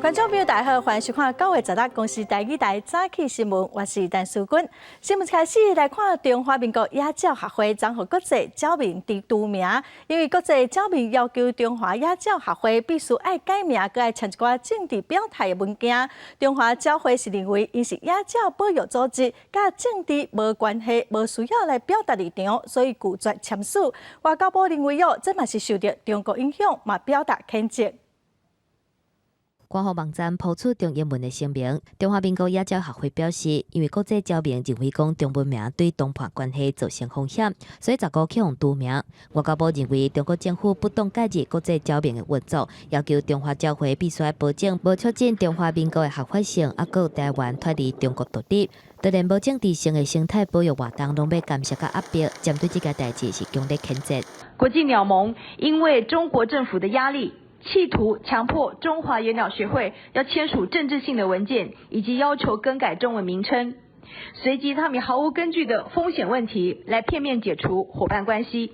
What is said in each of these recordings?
觀眾朋友大家好，歡迎收看9月16公視台語台早起新聞，我是陳淑君。新聞開始來看中華民國野鳥學會昨予國際鳥盟除名，因為國際鳥盟要求中華野鳥學會必須愛改名，閣愛簽一寡政治表態的文件。中華鳥會是認為𪜶是野鳥保育組織，佮政治無關係，無需要來表達立場，所以拒絕簽署。外交部認為哦，這嘛是受著中國影響，嘛表達譴責。官方網站拋出中英文的聲明，中華民國野鳥學會表示，因為國際鳥盟認為講中文名對談判關係造成風險，所以15去予除名。外交部認為中國政府不當介入國際鳥盟的運作，要求中華鳥會必須保證無促進中華民國的合法性，抑閣台灣脫離中國獨立。當然無政治性的生態保育活動攏欲干涉佮壓迫，針對這件代誌是強烈譴責。國際鳥盟因為中國政府的壓力，企圖強迫中華野鳥學會要簽署政治性的文件，以及要求更改中文名稱。隨即，他們以毫無根據的風險問題來片面解除夥伴關係。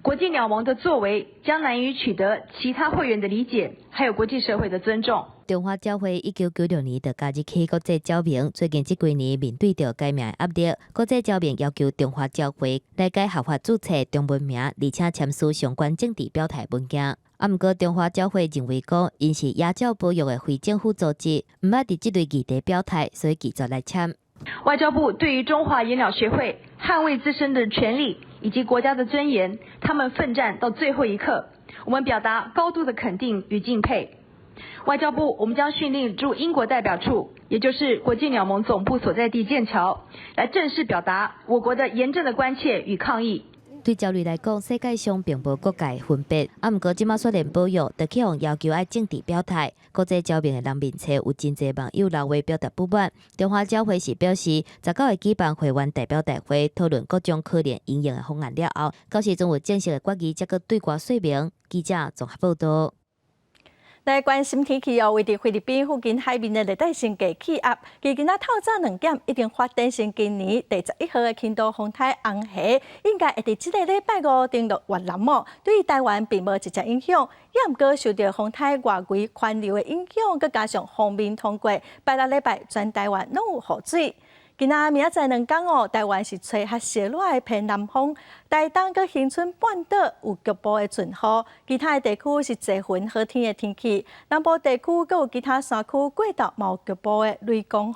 國際鳥盟的作為將難以取得其他會員的理解，還有國際社會的尊重。中華鳥會1996年就加入去國際鳥盟，最近這幾年面對著改名的壓力，國際鳥盟要求中華鳥會來改合法註冊中文名，而且簽署相關政治表態文件。啊，毋過中華鳥會認為講，𪜶是野鳥保育的非政府組織，毋愛佇這類議題表態，所以拒絕來簽。外交部對於中華野鳥學會捍衛自身的權利以及國家的尊嚴，他們奮戰到最後一刻，我們表達高度的肯定與敬佩。外交部，我們將訓令駐英國代表處，也就是國際鳥盟總部所在地劍橋，來正式表達我國的嚴正的關切與抗議。對鳥類來講，世界上並無國界分別。啊，毋過這馬說連保育，就去予要求愛政治表態。國際鳥盟的人面冊有真濟網友留話表達不滿。中華鳥會是表示，19會舉辦會員代表大會，討論各種可能應用的方案了後，到時陣有正式的決議，才閣對外說明。記者綜合報道。來關心天氣哦，位佇菲律賓附近海面的熱帶性低氣壓，佇今仔透早2點已經發展成今年第11號的輕度風颱紅霞，應該會佇這個禮拜五登陸越南哦。對於台灣並無直接影響，也毋過受著風颱外圍環流的影響，閣加上鋒面通過，拜六禮拜全台灣攏有雨水。今仔明仔載兩工哦，台灣是吹較小熱的偏南風，台東佮恆春半島有局部的陣雨，其他的地區是濟雲好天的天氣。南部地區閣有其他山區過晝嘛有局部的雷公雨。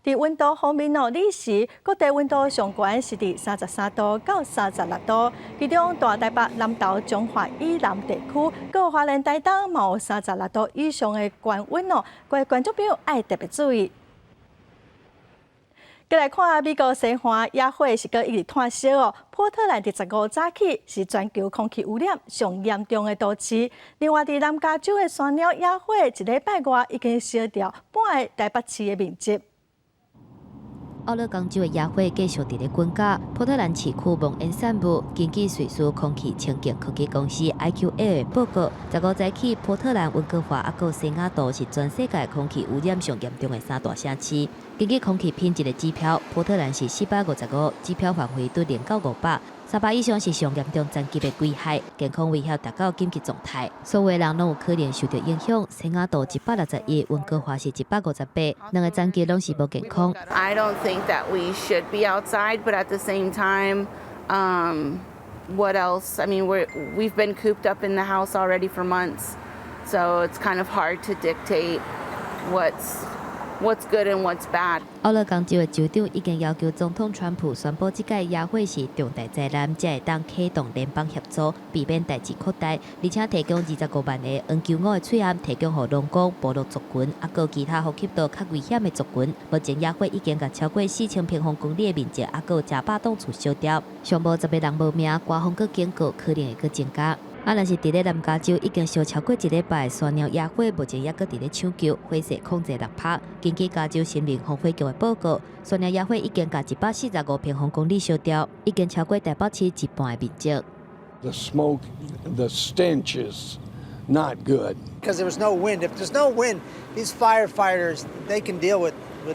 佇溫度方面哦，彼時各地溫度上懸是佇33度到36度，其中大台北、南投、彰化以南地區，閣有花蓮、台東嘛有36度以上的高溫哦，各位觀眾朋友愛特別注意。閣來看美國西岸野火是閣一直湠燒哦。波特蘭佇15早起是全球空氣污染上嚴重的都市。另外，佇南加州的山鳥野火，一禮拜外已經燒掉半个台北市的面積。奧勒岡州的野火繼續佇咧滾絞，波特蘭市區冒煙散霧。根據瑞士空氣清潔科技公司 IQAir 的報告，15早起波特蘭、溫哥華抑閣西雅圖是全世界空氣污染上嚴重的三大城市。根據空氣品質的指標，波特蘭是455，指標範圍對0到500，300以上是上嚴重層級的危害，健康威脅達到緊急狀態。所有人攏有可能受著影響。西雅圖161，溫哥華是158，兩个層級攏是無健康。 I don't think that we should be outside, but at the same time, what else? I mean, we've been cooped up in the house already for months, so it's kind of hard to dictate what's good and what's bad. 奧勒岡州的州長已經要求總統川普宣布這屆野火是重大災難，才會當啟動聯邦協助，避免代誌擴大，而且提供25萬個黃球鼯的喙罨，提供予農工、部落族群，抑閣其他呼吸道較危險的族群。目前野火已經共超過4000平方公里的面積，抑閣100棟厝燒掉，上無10個人無命，官方閣警告可能會閣增加。啊，若是佇咧南加州已經燒超過一禮拜的山鳥野火，目前猶閣佇咧搶救，火勢控制6趴。根據加州森林防火局的報告，山鳥野火已經共145平方公里燒掉，已經超過台北市一半的面積。 The smoke, the stench is not good. Because there was no wind. If there's no wind, these firefighters, they can deal with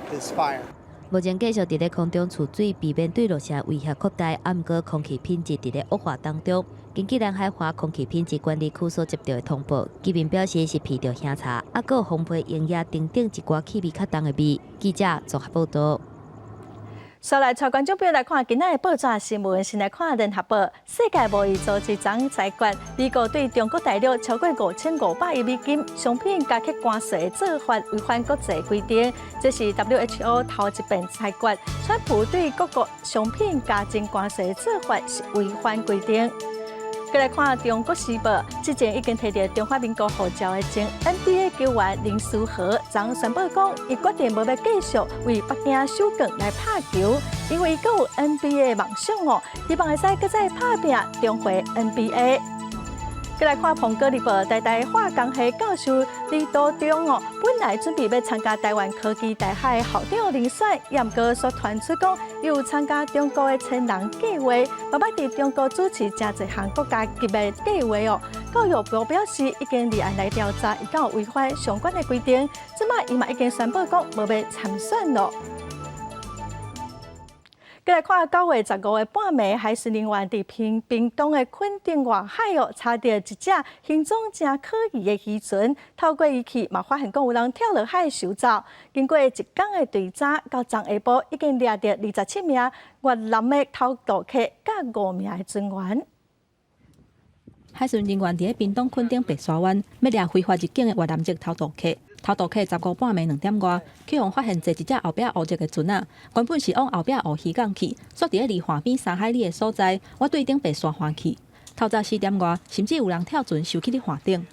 this fire. 目前繼續佇咧空中儲水，避免對落成威脅擴大。啊，毋過空氣品質佇咧惡化當中。根據南海華空氣品質管理區所接到的通報，居民表示是鼻著腥臭，啊，閣有烘焙煙葉等等一寡氣味較重的味。記者綜合報道。煞來帶觀眾朋友來看今仔的報紙新聞，先來看聯合報。世界貿易組織昨裁決，美國對中國大陸超過5500億美金商品加課關稅的做法違反國際規定。這是 WHO 頭一遍裁決，川普對各國商品加徵關稅的做法是違反規定。閣來看《中國時報》，之前已經提著中華民國護照的前 NBA 球員林書豪，昨宣布講，伊決定無欲繼續為北京首鋼來拍球，因為伊閣有 NBA 夢想哦，希望會使閣再拍拼重回 NBA。閣來看《蘋果日報》，台大化工系教授李多中哦，本來準備欲參加台灣科技大學的校長遴選，也毋過煞傳出講有參加中國的千人計劃，嘛捌佇中國主持誠濟項國家級的計劃哦。教育部表示已經立案來調查，伊敢有違反相關的規定，這擺伊嘛已經宣布講無欲參選囉。閣來看9月15的半暝，海巡人員佇屏屏東的墾丁外海哦，查著一隻行蹤誠可疑的漁船，透過儀器嘛發現講有人跳落海搜走。經過一工的追查，到昨下晡已經掠著27名越南的偷渡客，佮五名的船員。海巡人員佇咧屏東墾丁白沙灣，欲掠非法入境的越南籍偷渡客。偷渡客15半暝2點外，去予發現坐一隻後壁烏色的船仔，原本是往後壁烏漁港去，煞佇咧離岸邊3海里的所在，倚對頂白沙岸去。透早4點外，甚至有人跳船收去佇岸頂。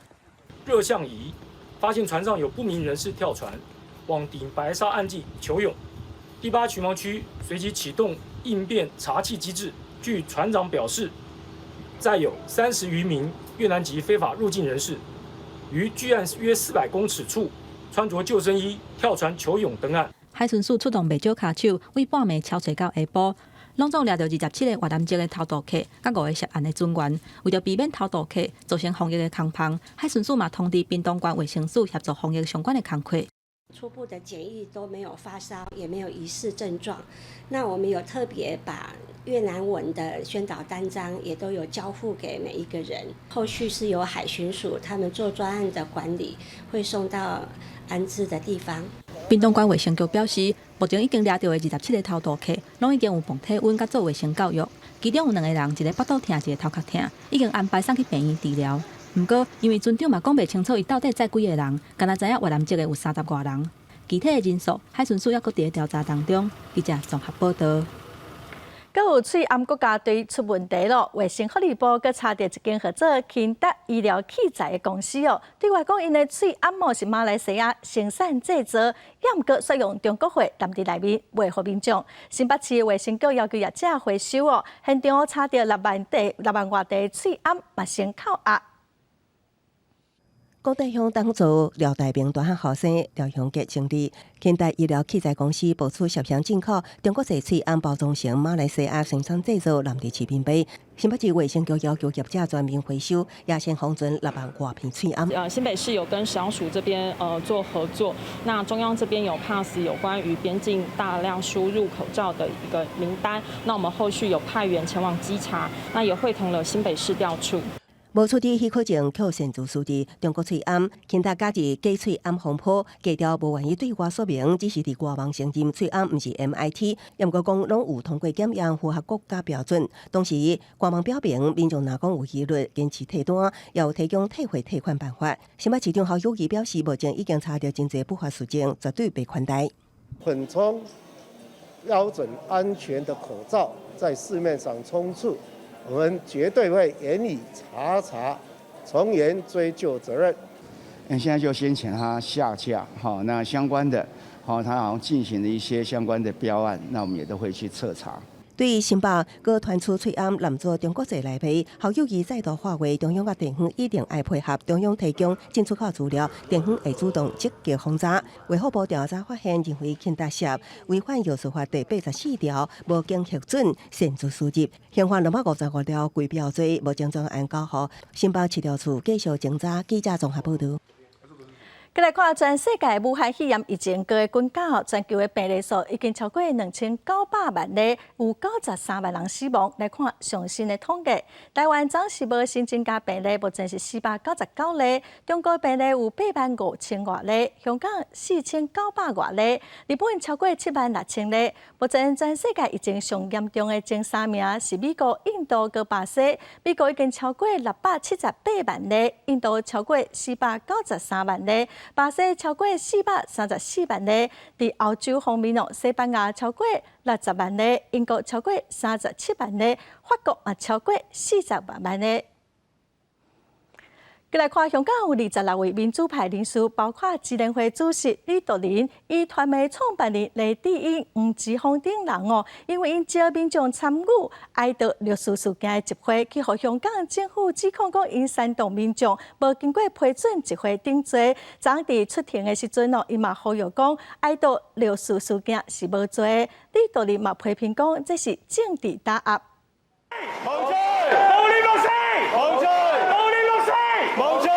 熱像儀發現船上有不明人士跳船，往頂白沙岸際求泳。第八巡防區隨即啟動應變查緝機制。據船長表示，載有30餘名越南籍非法入境人士，於距岸約400公尺處穿著救生衣跳船求泳登岸。海巡署出動袂少跤手，對半暝搜查到下晡，攏總掠著27個越南籍的偷渡客，佮五個涉案的船員。為著避免偷渡客造成防疫的空縫，海巡署嘛通知屏東縣衛生署協助防疫相關的工課。初步的檢疫都沒有發燒，也沒有疑似症狀。那我們有特別把越南文的宣導單張也都有交付給每一個人。後續是由海巡署他們做專案的管理，會送到安置的地方。屏東縣衛生局表示，目前已經掠著的27個偷渡客，攏已經有磅體溫佮做衛生教育。其中有兩個人，一個腹肚疼，一個頭殼疼，已經安排送去病院治療。毋過，因為船長嘛講袂清楚，伊到底載幾个人，敢若知影越南籍的有30外人，具體的人數，海巡署猶閣佇咧調查當中。記者綜合報道。閣有喙罨國家隊出問題囉，衛生福利部閣查著一間號做興達醫療器材的公司哦，對外講𪜶的喙罨帽是馬來西亞生產製造，也毋過煞用中國貨含佇內面賣予民眾。新北市衛生局要求業者回收哦，現場查著6萬塊6萬外塊喙罨嘛先扣押。功德鄉黨組廖大明大漢後生廖雄傑成立現代醫療器材公司，爆出涉嫌進口中國製喙罨包裝成馬來西亞生產製造，納佇市面賣。新北市衛生局要求業者全面回收，也先封存6萬外片喙罨。新北市有跟食藥署這邊做合作，那中央這邊有 pass 有關於邊境大量輸入口罩的一個名單，那我們後續有派員前往稽查，那也會同了新北市調處。無處理許可證，卻擅自輸入中國喙罨，興達加入假喙罨風波，低調無願意對外說明，只是佇外網承認喙罨毋是 MIT，毋過講攏有通過檢驗，符合國家標準。同時，官網表明，民眾若講有疑慮，堅持退單，也有提供退貨退款辦法。新北市長侯友宜表示，目前已經查著真濟不法事件，絕對袂寬待。混充標準安全的口罩在市面上充斥。我們絕對會嚴以查查，從嚴追究責任。那現在就先請他下架，好，那相關的，好，他好像進行了一些相關的標案，那我們也都會去徹查。對於新北閣傳出喙罨濫做中國製來賣，侯友宜再度喊話中央佮地方一定愛配合中央提供進出口資料，地方會主動積極封查。衛福部調查發現，認為興達涉違反藥事法第84條，無經核准擅自輸入，刑法255條規標罪，目前專案交予新北市調處繼續偵查。記者綜合報道。來看全世界武漢肺炎疫情閣會滾價，全球的病例數已經超過2900萬例，有93萬人死亡。來看上新的統計，台灣暫時無新增加病例，目前是499例；中國病例有8萬5千外例，香港4900外例，日本超過7萬6千例。目前全世界疫情上嚴重的前三名是美國、印度佮巴西。美國已經超過678萬例，印度超過493萬例。巴西超過434萬例，佇歐洲方面哦，西班牙超過60萬例，英國超過37萬例，法國也超過40萬例。閣來看香港有26位民主派人士，包括支聯會主席李卓人、壹傳媒創辦人黎智英、黃之鋒等人哦，因為𪜶招民眾參與哀悼六四事件的集會，去予香港政府指控講𪜶煽動民眾，無經過批准集會等罪。昨昏佇出庭的時陣哦，伊嘛呼籲講哀悼六四事件是無罪。李卓人嘛批評講這是政治打壓。無罪！悼念六四！無罪！悼念六四！無罪！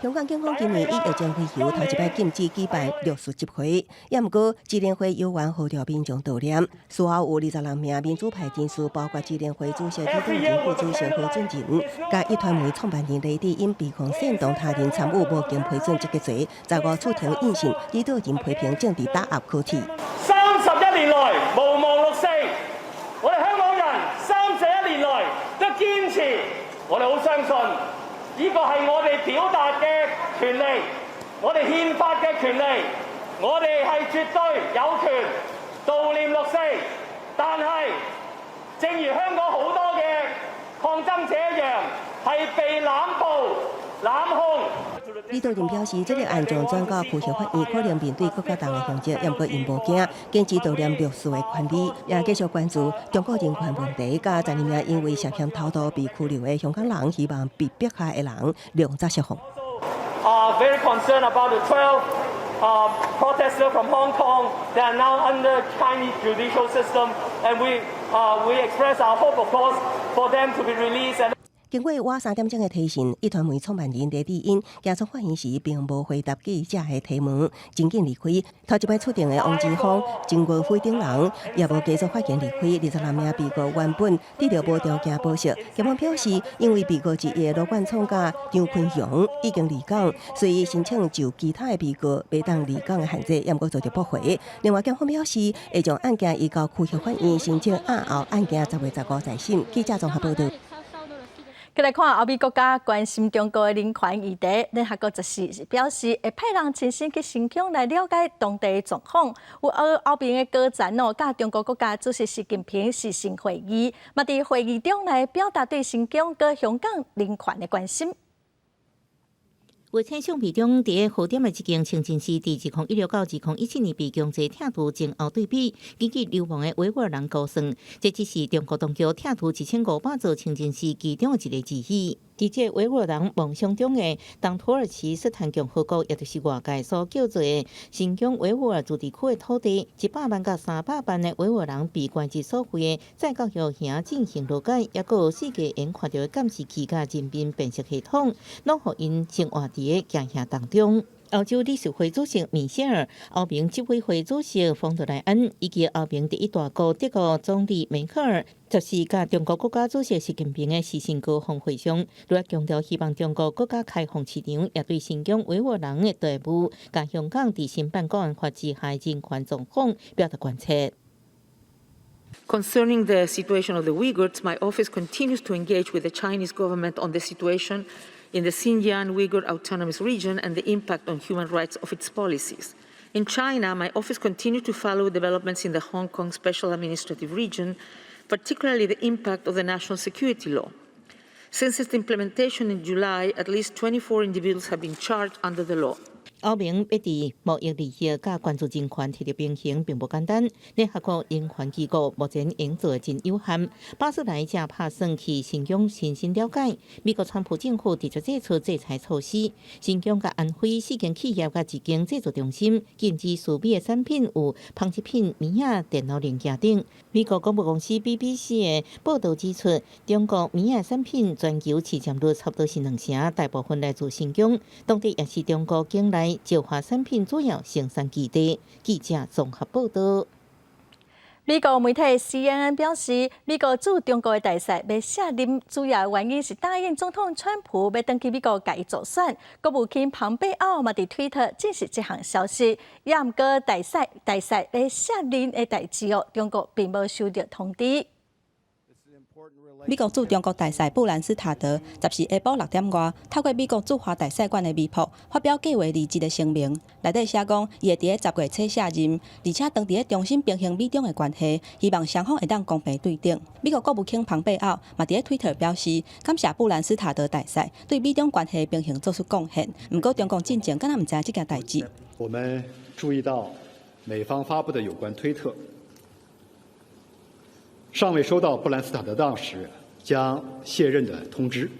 香港警方今年以疫情為由，頭一擺禁止舉辦六四集會，也毋過支聯會有緣號召民眾悼念。事後有26名民主派人士，包括支聯會主席李卓人、副主席何俊仁，佮壹傳媒創辦人黎智英被控煽動他人參與無經批准集結罪，十五出庭應訊，李卓人批評政治打壓可恥。31年來毋忘六四，我哋香港人31年來都堅持，我哋好相信呢個係我哋表達嘅權利，我哋憲法嘅權利，我哋係絕對有權悼念六四。但係，正如香港好多嘅抗爭者一樣，係被濫捕、濫控。李卓人表示，這個案將轉交區域法院，可能面對閣較重的刑責，毋過𪜶無驚，堅持悼念六四的權利，也繼續關注中國人權問題，佮12名因為涉嫌偷渡被拘留的香港人，希望被迫害的人量早釋放。 Are very concerned about the 12 protesters from Hong Kong that are now under Chinese judicial system, and we express our hope, of course, for them to be released. And 經過倚3點鐘的提訊，壹傳媒創辦人黎智英行出法院時，並無回答記者的提問，真緊離開。頭一擺出庭的黃之鋒、張國輝等人也無加速發言離開。26名被告原本得著無條件保釋，檢方表示，因為被告之一羅冠聰佮張坤雄已經離港，所以申請就其他的被告袂當離港的限制，也毋過遭著駁回。另外，檢方表示會將案件移交區域法院申請押後案件10月15再審。記者綜合報道。閣來看歐美國家關心中國的人權議題，聯合國14日表示會派人親身去新疆來了解當地的狀況。有歐歐盟的高層哦，佮中國國家主席習近平視訊會議，嘛佇會議中來表達對新疆佮香港人權的關心。衛星相片中，佇個河點的一間清真寺，佇2016到2017年被強制拆除前後對比，根據流亡的維吾爾人估算，這只是中國當局拆除1500座清真寺其中的一個而已。佇這維吾爾人夢想中的東土耳其斯坦共和國，也就是外界所叫做的新疆維吾爾自治區的土地，100萬到300萬的維吾爾人被關佇所謂的再教育營進行勞改，抑閣有四界會看著的監視器佮人面辨識系統，攏予𪜶生活佇個驚嚇當中。歐洲理事會主席米歇爾、歐盟執委會主席馮德萊恩以及歐盟第一大國德國總理梅克爾，十四佮中國國家主席習近平的視訊高峰會上，除了強調希望中國閣較開放市場，也對新疆維吾爾人的待遇，佮香港佇新版國安法之下人權狀況表達關切。 Concerning the situation of the Uyghurs, my office continues to engage with the Chinese government on the situation in the Xinjiang Uyghur Autonomous Region and the impact on human rights of its policies. In China, my office continues to follow developments in the Hong Kong Special Administrative Region, particularly the impact of the national security law. Since its implementation in July, at least 24 individuals have been charged under the law. 歐盟欲佇貿易利益佮關注人權取得平衡並無簡單。聯合國人權機構目前能做的真有限。巴斯萊正拍算去新疆親身了解。美國川普政府直接祭出制裁措施，新疆佮安徽四間企業佮一間製造中心禁止輸美的產品有紡織品、棉仔、電腦零件等。美國廣播公司 BBC 的報導指出，中國棉仔產品全球市佔率差不多是兩成，大部分來自新疆，當地也是中國境內內石化產品主要生產基地。記者綜合報道。美國媒體 CNN 表示，美國駐中國的大使欲卸任，主要原因是答應總統川普欲轉去美國共伊助選。國務卿龐貝奧嘛佇推特證實這項消息。也毋過大使欲卸任的代誌哦，中國並無收到通知。美國駐中國大使布蘭斯塔德14下晡6點外，透過美國駐華大使館的微博發表計劃離職的聲明，內底寫講，伊會佇咧10月初卸任，而且當佇咧重新平衡美中的關係，希望雙方會當公平對等。美國國務卿龐貝奧嘛佇咧推特表示，感謝布蘭斯塔德大使對美中關係平衡做出貢獻。毋過中共進前敢若毋知這件代誌。我們注意到美方發布的有關推特。尚未收到布蘭斯塔德大使將卸任的通知。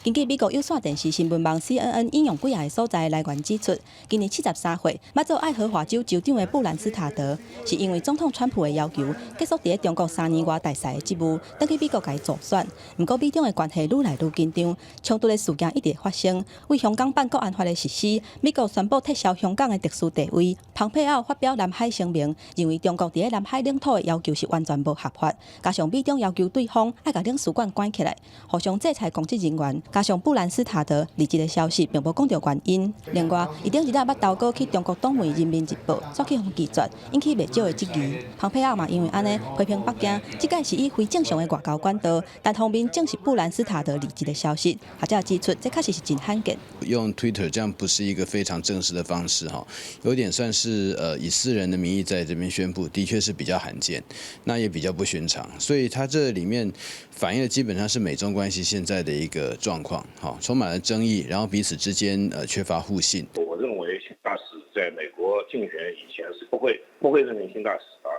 根據美國有線電視新聞網 CNN 引用幾個所在來源指出，今年73歲，捌做愛荷華州州長的布蘭斯塔德，是因為總統川普的要求，結束佇咧中國3年外大使的職務，轉去美國共伊助選。毋過美中的關係愈來愈緊張，衝突的事件一直發生。為香港版國安法的實施，美國宣布撤銷香港的特殊地位。蓬佩奧發表南海聲明，認為中國佇咧南海領土的要求是完全無合法，加上美中要求對方愛共領事館關起來，互相制裁公職人員。加上布蘭斯塔德離職的消息，並無講著原因。另外，伊頂日仔捌投稿去中國黨媒《人民日報》，煞去予拒絕，引起袂少的質疑。蓬佩奧嘛因為按呢批評北京，這擺是以非正常的外交管道，單方面證實布蘭斯塔德離職的消息。學者指出，這確實是真罕見。用 Twitter 這樣不是一個非常正式的方式，哈，有點算是以私人的名義在這邊宣布，的確是比較罕見，那也比較不尋常。所以它這裡面反映的基本上是美中關係現在的一個狀況，哈，充滿了爭議，然後彼此之間缺乏互信。我認為新大使在美國競選以前是不會任命新大使的，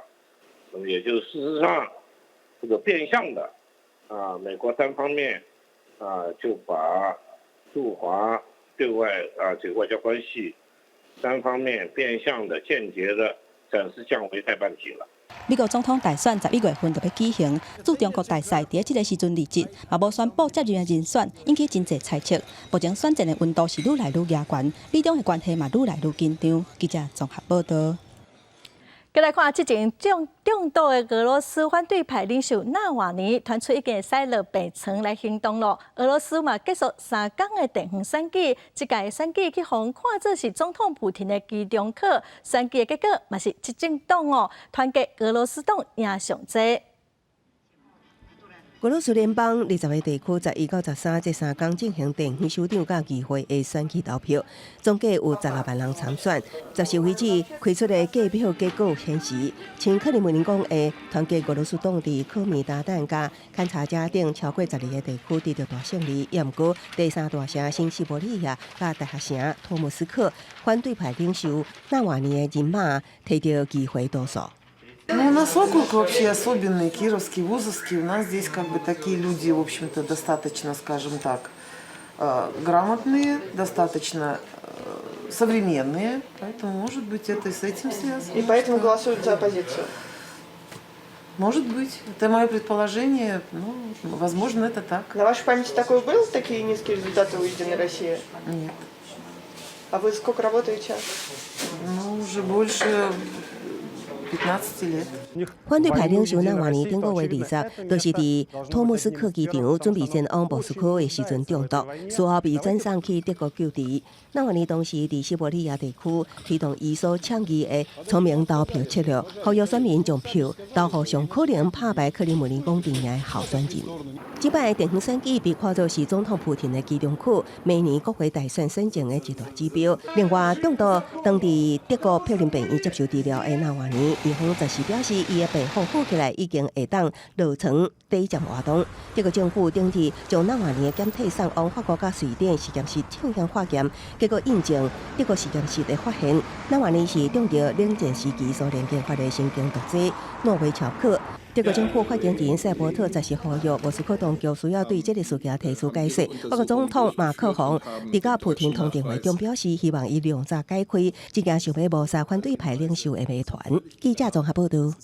那麼也就是事實上，這個變相的啊，美國單方面啊就把駐華對外啊這個外交關係單方面變相的間接的暫時降為代辦體了。美國總統大選11月份就欲舉行，駐中國大使佇這個時陣離職，嘛無宣布接任的人選，引起真濟猜測。目前選戰的溫度是愈來愈懸，美中的關係嘛愈來愈緊張。記者綜合報道。閣來看，這前中毒的俄羅斯反對派領袖納瓦尼，傳出已經會使落病床來行動囉。俄羅斯嘛結束3工的地方選舉，這屆選舉去予看做是總統普廷的期中考，選舉的結果嘛是執政黨哦，團結俄羅斯黨贏上濟。俄羅斯聯邦20個地區11到13這3工進行地方首長佮議會的選舉投票，總計有16萬人參選。14為止開出的計票結果顯示，親克里姆林宮的團結俄羅斯黨佇科米達丹佮堪察加等超過12個地區得著大勝利。也毋過第三大城新西伯利亞佮大學城托姆斯克反對派領袖納瓦尼的人馬提著議會多數。 Ну, у нас округ вообще особенный, Кировский, вузовский. У нас здесь как бы такие люди, в общем-то, достаточно, скажем так, грамотные, достаточно современные. Поэтому, может быть, это и с этим связано. И поэтому голосуют за оппозицию? Может быть. Это мое предположение. Ну, возможно, это так. На вашей памяти такое было, такие низкие результаты у «Единой России»? Нет. А вы сколько работаете? Ну, уже больше 15 лет. 反對派領袖納瓦尼頂個月20，就是佇托姆斯克機場準備前往莫斯科的時陣中毒，事後被轉送去德國救治。納瓦尼當時佇西伯利亞地區推動伊所倡議的聰明投票策略，呼籲選民將票投予上可能拍敗克里姆林宮陣營的候選人。這擺的地方選舉被看作是總統普廷的期中考，明年國會大選選情的一大指標。另外，中毒當佇德國柏林病院接受治療的納瓦尼，醫方這時表示，伊的病況好起來，已經會當落床短暫活動。德國政府頂日將納瓦尼的檢體送往法國佮瑞典實驗室進行化驗，結果印證德國實驗室的發現，納瓦尼是中著冷戰時期蘇聯研發的神經毒劑諾維喬克。德國政府發言人塞伯特這時呼籲莫斯科當局需要對這個事件提出解釋。法國總統馬克宏佇佮普廷通電話中表示，希望伊量早解開這件想欲謀殺反對派領袖的謎團。記者綜合報道。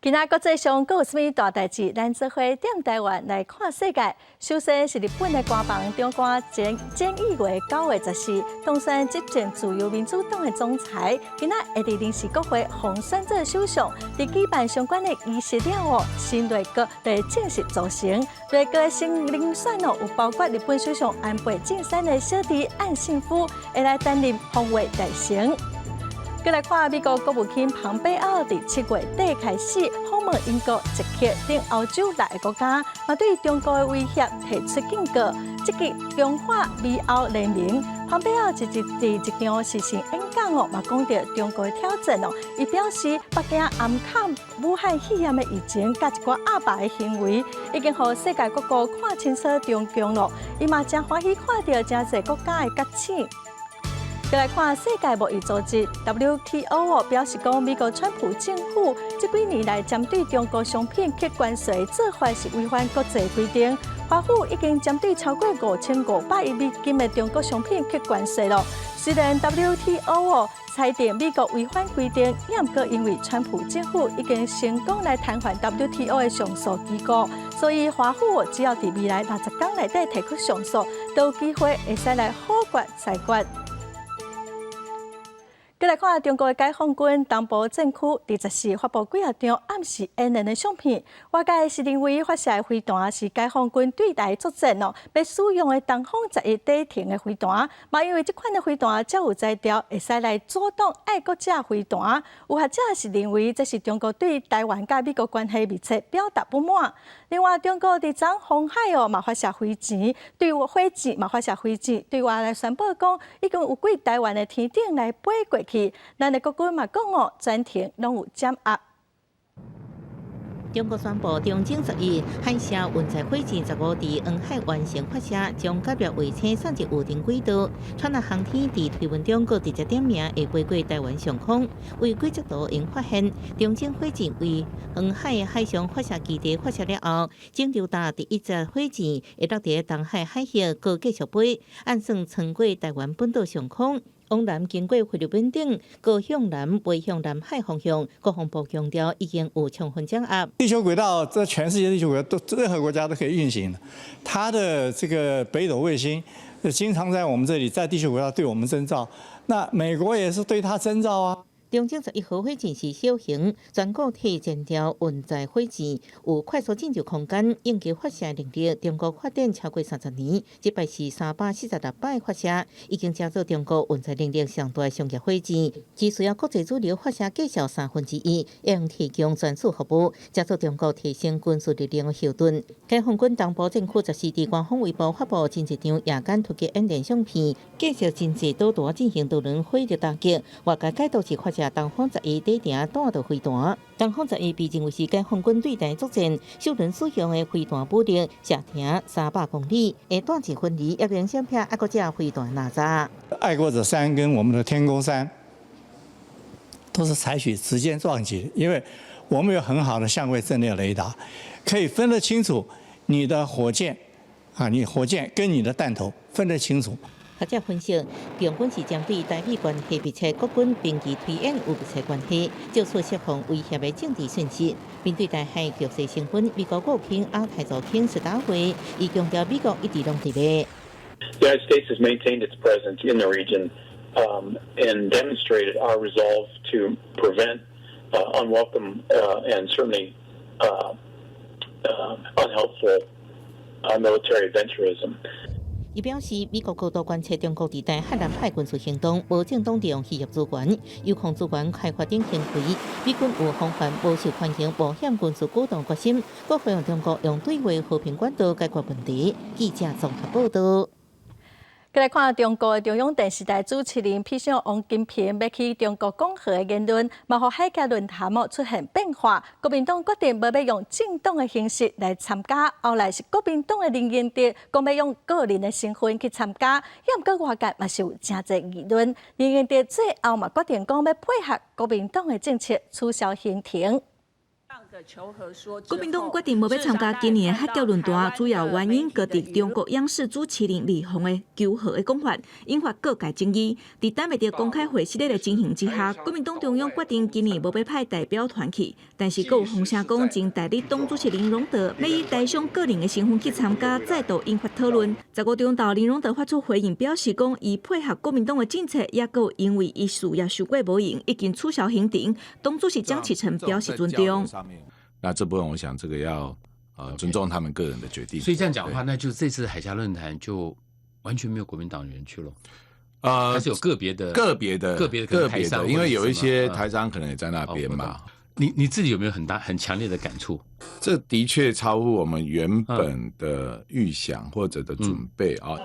今仔國際上閣有啥物大代誌？咱做伙踮台灣來看世界。首先是日本的官房長官菅義偉9月14當選執政自由民主黨的總裁，今仔會佇臨時國會予選做首相。佇舉辦相關的儀式了後，新內閣就會正式組成。內閣的新人選哦，有包括日本首相安倍晉三的小弟岸信夫，會來擔任防衛大臣。閣來看美國國務卿龐貝奧佇7月底開始訪問英國、捷克等歐洲六个國家，嘛對中國的威脅提出警告，積極強化美歐聯盟。龐貝奧一日佇一場視訊演講哦，嘛講著中國的挑戰哦，伊表示北京暗崁武漢肺炎的疫情，佮一寡鴨霸的行為，已經予世界各國看清楚中共囉。伊嘛誠歡喜看著誠濟國家的覺醒。閣來看世界貿易組織 WTO 表示講，美國川普政府這幾年來針對中國商品課關稅做法是違反國際規定。華府已經針對超過5500億美金的中國商品課關稅囉。雖然 WTO 裁定美國違反規定，也毋過因為川普政府已經成功來癱瘓 WTO 的上訴機構，所以華府只要佇未來60天內底提出上訴，都有機會會使來否決裁決。閣來看中國的解放軍東部戰區，佇14發布幾仔張暗示演練的相片，外界是認為發射的飛彈是解放軍對台作戰哦，欲使用的東風十一短程的飛彈，嘛因為這款的飛彈較有才調，會使來阻擋愛國者飛彈。有學者是認為這是中國對台灣佮美國關係密切表達不滿。另外，中國佇昨紅海哦嘛發射飛箭，對外火箭嘛發射飛箭，對外來宣布講已經有過台灣的天頂來飛過去。咱的國軍嘛講哦，全程攏有掌握。中國宣布，長征11海峽運載火箭15佇黃海完成發射，將伽利略衛星送入預定軌道。川納航天佇推文中閣直接點名會飛過台灣上空。為軌跡圖𪜶發現，長征火箭為黃海海上發射基地發射了後，整流彈第一隻火箭會落佇東海海域，閣繼續飛，按算穿過台灣本島上空。往南經過菲律賓頂，閣向南飛向南海方向。國防部強調已經有充分掌握。地球軌道在全世界地球軌道都任何國家都可以運行。它的這個北斗衛星經常在我們這裡，在地球軌道對我們偵照。那美國也是對它偵照啊。長征11號火箭是小型全固體燃料運載火箭，有快速進入空間、應急發射能力。中國發展超過30年，這擺是346擺發射，已經成做中國運載能力上大的商業火箭，只需要國際主流發射價數1/3，會用提供專屬服務，成做中國提升軍事力量的後盾。解放軍東部戰區14佇官方微博發布真濟張夜間突擊演練相片，繼續真濟導彈進行多輪火力打擊，外界解讀是發射東風十一短程彈道飛彈。東風十一被認為是解放軍對台作戰首輪使用的飛彈武力，射程300公里，會彈射分離，也能閃避愛國者飛彈哪吒。愛國者三跟我們的天弓三都是採取直接撞擊，因為我們有很好的相位陣列雷達，可以分得清楚你的火箭啊，你火箭跟你的彈頭分得清楚。學者分析，共軍是針對台美關係密切，國軍兵棋推演有密切關係，借此釋放威脅的政治訊息。面對台海局勢升溫，美國國務卿亞太助卿史達輝伊強調，美國一直攏佇咧。 The United States has maintained its presence in the region and demonstrated our resolve to prevent unwelcome and certainly unhelpful military adventurism. 伊表示，美國高度關切中國佇台海南海軍事行動，無正當利用漁業資源、鈾礦資源開發等行為，美軍有防範無受歡迎冒險軍事舉動決心，閣歡迎中國用對話和平管道解決問題。記者綜合報導。閣來看中國中央電視台主持人痞相王金平欲去中國講和的言論，嘛予海峽論壇哦出現變化。國民黨決定無欲用政黨的形式來參加，後來是國民黨的林榮哲講欲用個人的身份去參加，也毋過外界嘛是有誠濟議論。林榮哲最後嘛決定講欲配合國民黨的政策，取消行程。國民黨決定無欲參加今年的海峽論壇，主要原因閣佇中國央視主持人李紅的求和的講法，引發各界爭議。佇等袂著公開會失禮的情形之下，國民黨中央決定今年無欲派代表團去。但是，閣有風聲講，前代理黨主席林榮德欲以台商個人的身份去參加，再度引發討論。15中晝，林榮德發出回應，表示講，伊配合國民黨的政策，也閣因為伊事業受過無閒，已經取消行程。黨主席江啟臣表示尊重。那這部分，我想這個要尊重他們個人的決定。所以這樣講的話，那就這次海峽論壇就完全沒有國民黨員去了。還是有個別的、個別的、個別的、個別的，因為有一些台商可能也在那邊嘛。你自己有沒有很大、很強烈的感觸？這的確超乎我們原本的預想或者的準備啊。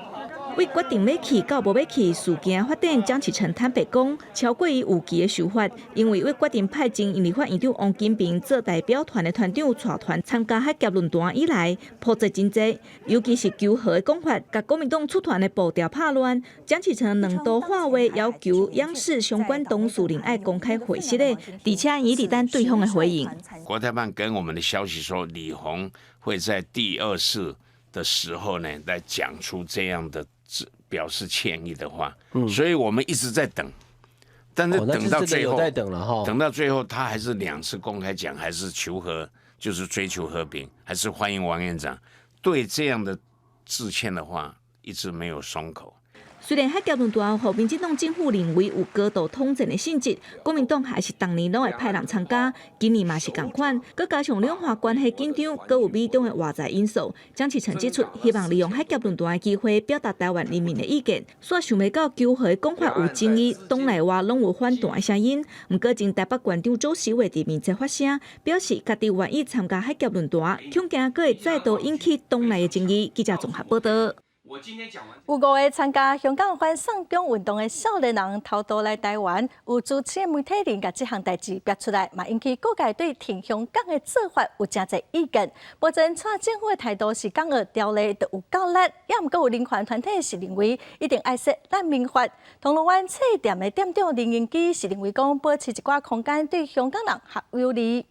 為決定欲去到無欲去事件發展，江啟臣坦白講，超過伊預期的想法。因為為決定派前立法院長王金平做代表團的團長，帶團參加海峽論壇以來，波折真濟，尤其是求和的講法，共國民黨出團的步調拍亂。江啟臣兩度喊話要求央視相關當事人愛公開回釋的，而且伊佇等對方的回應。國台辦給我們的消息說，李紅會在第二次的時候呢，來講出這樣的表示歉意的話，所以我們一直在等，但是等到最後，等到最後，他還是兩次公開講，還是求和，就是追求和平，還是歡迎王院長。對這樣的致歉的話，一直沒有鬆口。雖然海峽論壇予民進黨政府認為有高度統戰的性質，國民黨還是逐年攏會派人參加。今年嘛是仝款，閣加上兩岸關係緊張，閣有美中的外在因素，江啟臣指出，希望利用海峽論壇的機會表達台灣人民的意見。煞想袂到求和的講法有爭議，黨內外攏有反彈的聲音。毋過前台北縣長周錫瑋佇面冊發聲，表示家己願意參加海峽論壇，恐驚閣會再度引起黨內的爭議。記者綜合報道。有五個參加香港反送中運動的少年人偷渡來台灣，有主持的媒體人共這項代誌爆出來，嘛引起各界對挺香港的做法有誠濟意見。目前，蔡政府的態度是港澳條例就有夠力，也毋過有人權團體是認為一定愛設難民法。銅鑼灣冊店的店長林英基是認為講保持一寡空間對香港人較有利。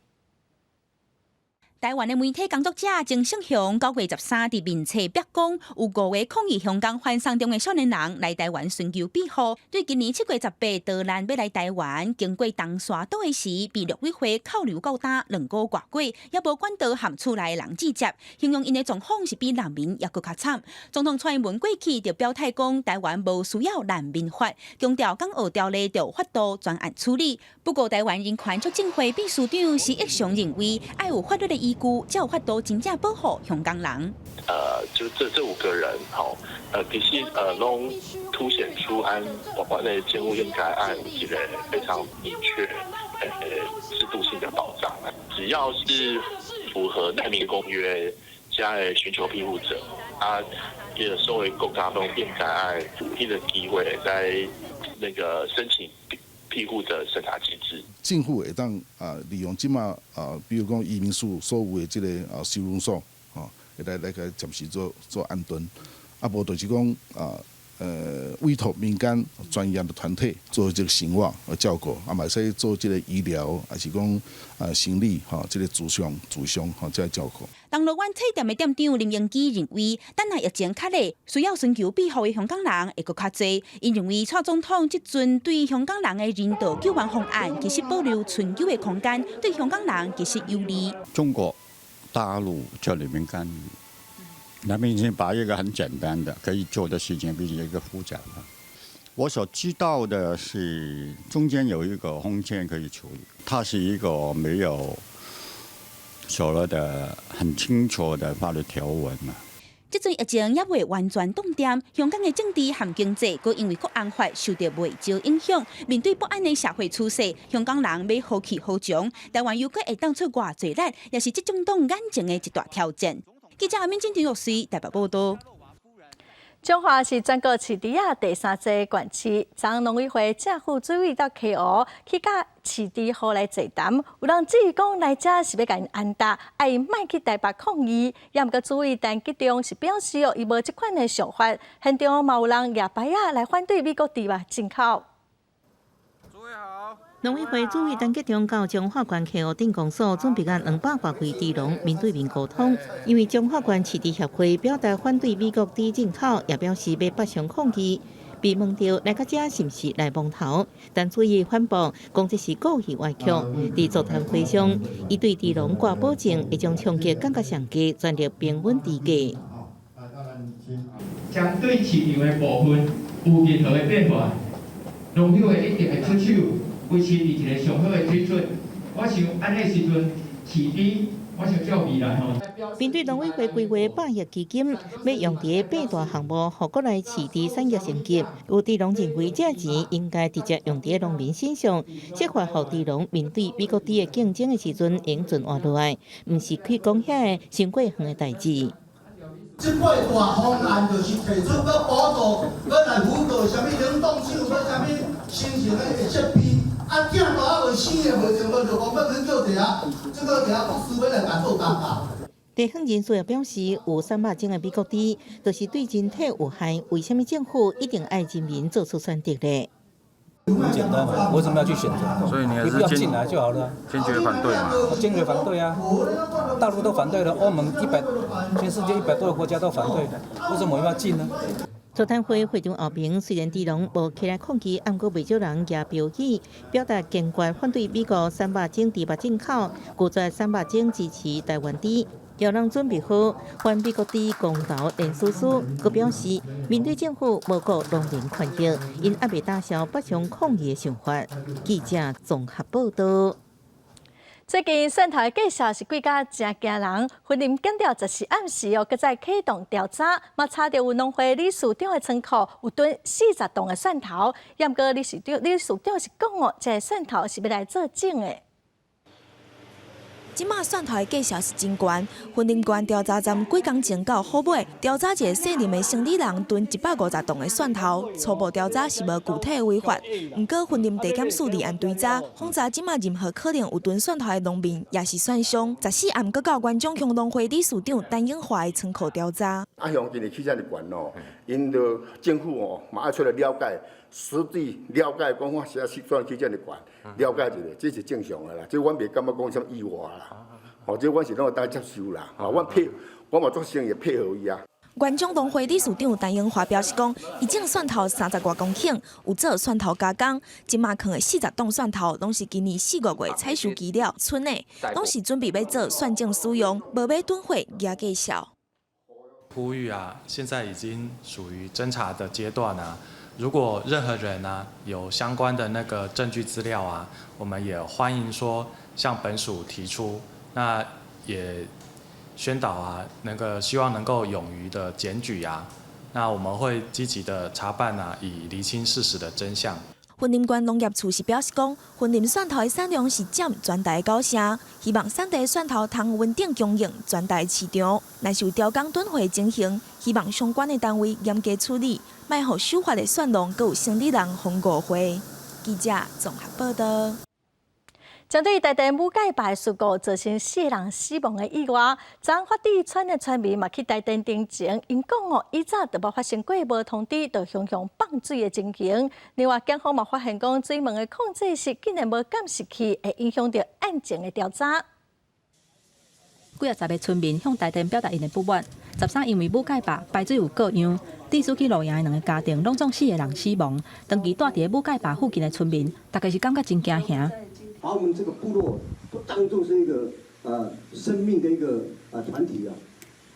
台灣的媒體工作者曾勝雄9月13佇面冊曝光，有五個抗議香港反送中的少年人來台灣尋求庇護。對今年7月18逃難欲來台灣，經過東沙島的時，被陸委會扣留到今2個外月，也無管道和厝內的人接觸，形容𪜶的狀況是比難民猶閣較慘。總統蔡英文過去就表態講，台灣無需要難民法，強調港澳條例著法度專案處理。不過，台灣人權促進會秘書長施逸翔認為，愛有法律的依據，才有法度真正保護香港人。就這五個人，吼，其實攏凸顯出按我們的政府應該愛有一個非常明確制度性的保障。只要是符合難民公約加的尋求庇護者，啊，也作為國家攏應該愛有彼個機會在那個申請庇護的審查機制。政府會當啊利用這馬啊，比如講移民署所有的這個啊收容所，吼，來來暫時做安頓，啊無就是講啊，委託民間專業的團體做這個生活和照顧，啊嘛會使做這個醫療，還是講啊心理吼，這個諮商吼，這個照顧。銅鑼灣冊店的店長林英基認為，等下疫情較咧，需要尋求庇護的香港人會閣較濟。𪜶認為蔡總統這陣對香港人的人道救援方案，其實保留存救的空間，對香港人其實有利。中國大陸這裡面干預，那麼已經把一個很簡單的可以做的事情變成一個複雜的。我所知道的是，中間有一個空間可以處理，它是一個沒有所謂的很清楚的法律條文嘛。這陣疫情猶未完全凍定，香港的政治和經濟，閣因為國安法受著袂少影響。面對不安的社會趨勢，香港人欲何去何從？台灣又閣會當出偌濟力，也是執政黨眼前的一大挑戰。記者阿敏金田律師台北報道。彰化是全國飼豬仔第三濟縣市，昨農委會正副主委到溪湖去佮飼豬戶來座談，有人質疑講來遮是欲共𪜶安搭，愛𪜶莫去台北抗議。也毋過主委陳吉仲是表示哦，伊無這款的想法。現場嘛有人舉牌仔來反對美國豬肉進口。農委會主委陳吉仲到彰化縣溪湖鎮公所，準備佮200外位豬農面對面溝通。因為彰化縣飼豬協會表達反對美國豬進口，也表示欲北上抗議。被問到來到遮是毋是來摸頭，陳主委反駁講這是故意歪曲。佇座談會上，伊對豬農掛保證，會將衝擊降到上低，全力平穩豬價。針對市場的部分有任何的變化，農委會一定會出手維持佇一个上好的水準。我想按呢時陣飼豬，我想照未來吼。面對農委會規劃100億基金，欲用佇八大項目，予國內飼豬產業升級。有豬農認為，這錢應該直接用佇農民身上，設法予豬農面對美國豬的競爭的時陣，會存活落來，毋是去講遐个傷過遠的代誌。這八大方案就是提出欲補助，欲來輔導啥物冷凍廠，欲啥物新型的設備。啊，囝都猶未生的，無前路就講欲去叫佇遐，這个佇遐公司欲來共做工課。地方人士也表示，有300種的美國豬，就是對人體有害。為啥物政府一定愛人民做出選擇呢？很簡單嘛，為什麼要去選擇？所以你還是不要進來就好了。堅決反對嘛？我堅決反對啊！大陸都反對了，歐盟一百，全世界100多個國家都反對，為什麼我們要進呢？座談會會場後邊，雖然豬農無起來抗議，毋過袂少人舉標語，表達堅決反對美國300種豬肉進口，拒絕300種支持台灣豬。有人準備好反美國豬公投連署書，閣表示面對政府無顧農民權益，𪜶猶未打消北上抗議的想法。記者綜合報道。最近蒜頭的價數是貴甲誠驚人，雲林檢調14暗時哦，閣再啟動調查，嘛查著有農會理事長的倉庫有囤40棟的蒜頭，毋過理事長是講哦，這个蒜頭是欲來做種的。這馬蒜頭的價數是真懸，雲林縣調查站幾工前到虎尾調查一个姓林的生理人囤150棟的蒜頭，初步調查是無具體的違法。毋過雲林地檢署立案追查，訪查這馬任何可能有囤蒜頭的農民，抑是蒜商。14暗閣到元長鄉農會理事長陳永華的倉庫調查。啊，鄉今日起遮爾懸哦，𪜶著政府哦，嘛愛出來了解，實地了解，講我啥時陣起遮爾懸，了解一下，這是正常的啦。這阮袂感覺講啥物意外啦，吼，這阮是攏會當接受啦，吼，阮配，我嘛做生意配合伊啊。元長農會理事長陳永華表示講，伊種蒜頭30外公頃，有做蒜頭加工，這馬囥的40棟蒜頭，攏是今年4、5月採收期了賰的，攏是準備欲做蒜種使用，無欲囤貨夯價數。呼籲啊，現在已經屬於偵查的階段啊。如果任何人啊有相關的那個證據資料啊，我們也歡迎說向本署提出，那也宣導啊，那個希望能夠勇於的檢舉啊，那我們會積極的查辦啊，以釐清事實的真相。雲林縣農業處是表示講，雲林蒜頭的產量是佔全台9成，希望產地蒜頭通穩定供應全台市場。若是有超工囤貨情形，希望相關的單位嚴格處理，莫予守法的蒜農閣有生理人予誤會。記者綜合報道。針對台電武蓋壩事故造成四人死亡的意外，昨昏發豬村的村民嘛去台電陳情，𪜶講哦，以早就無發生過無通知就雄雄放水的情形。另外，檢方嘛發現講水門的控制室竟然無監視器，會影響著案情的調查。幾仔十个村民向台電表達𪜶的不滿。13因為武蓋壩排水有過量，致使去露營的兩个家庭攏總四个人死亡。長期住佇武蓋壩附近的村民，大家是感覺真驚嚇。把我們這個部落都當作是一個生命的一個團體啊，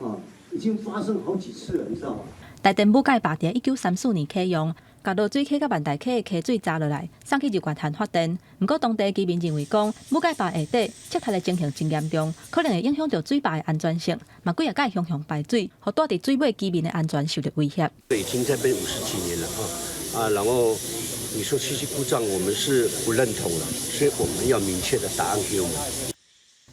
啊，已經發生好幾次了，你知道嗎？台電武蓋壩佇1934年啟用，共濁水溪佮萬大溪的溪水閘落來，送去日月潭發電。毋過當地居民認為講，武蓋壩下底積泥的情形真嚴重，可能會影響著水壩的安全性，嘛幾仔擺雄雄排水，予住佇水尾居民的安全受著威脅。已經在邊50幾年了啊，然後你說機器故障，我們是不認同的，所以我們要明確的答案給我們。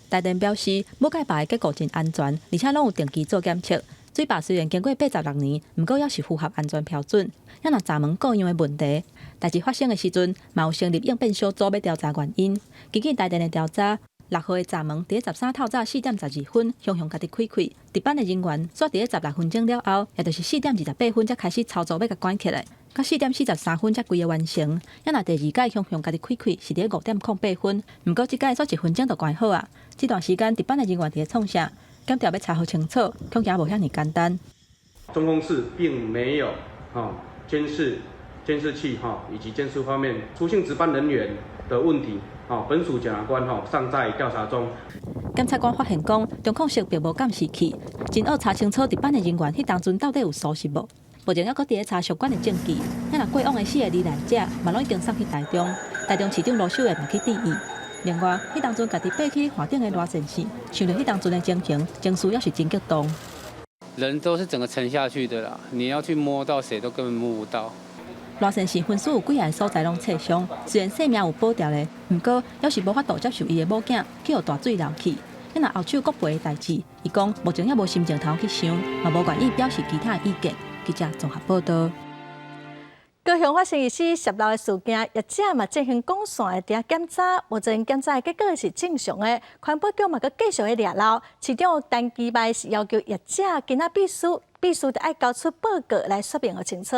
台電表示，武蓋壩的結構真安全，而且攏有定期做檢測。水壩雖然經過86年，毋過猶是符合安全標準。猶若閘門故障的問題，代誌發生的時陣，嘛有成立應變小組欲調查原因。根據台電的調查， 6號的閘門，佇13透早4點12分，雄雄家己開開。值班的人員煞佇咧16分鐘了後，也就是4點28分，才開始操作欲共關起來。到4點43分才規个完成。猶若第二擺雄雄家己開開，是佇咧5點08分。毋過這擺煞1分鐘就關好啊！這段時間值班的人員佇咧創啥？檢調欲查予清楚，恐驚無遐爾簡單。中控室並沒有監視器以及監視畫面出現值班人員的問題。本署檢察官尚在調查中。檢察官發現講，中控室並無監視器，真愛查清楚值班的人員彼當陣到底有疏失無？目前猶閣佇咧查相關的證據。猶若過往的四個罹難者，嘛攏已經送去台中，台中市長盧秀燕嘛去致意。另外，彼當陣家己爬去岸頂的賴先生，想著彼當陣的情形，情緒猶是真激動。人都是整個沉下去的啦，你要去摸到誰都根本摸不到。賴先生分屍有幾个所在攏切傷，雖然性命有保牢咧，毋過猶是無法度接受伊的某囝去予大水流去。猶若後手國賠的代誌，伊講目前猶無心情通去想，嘛無願意表示其他的意見。記者綜合報導。高雄發生疑似洩漏的事件，業者嘛進行廣線的檢查，目前檢查的結果是正常的。環保局嘛閣繼續咧掠漏，市長陳其邁是要求業者今仔必須得愛交出報告來說明予清楚。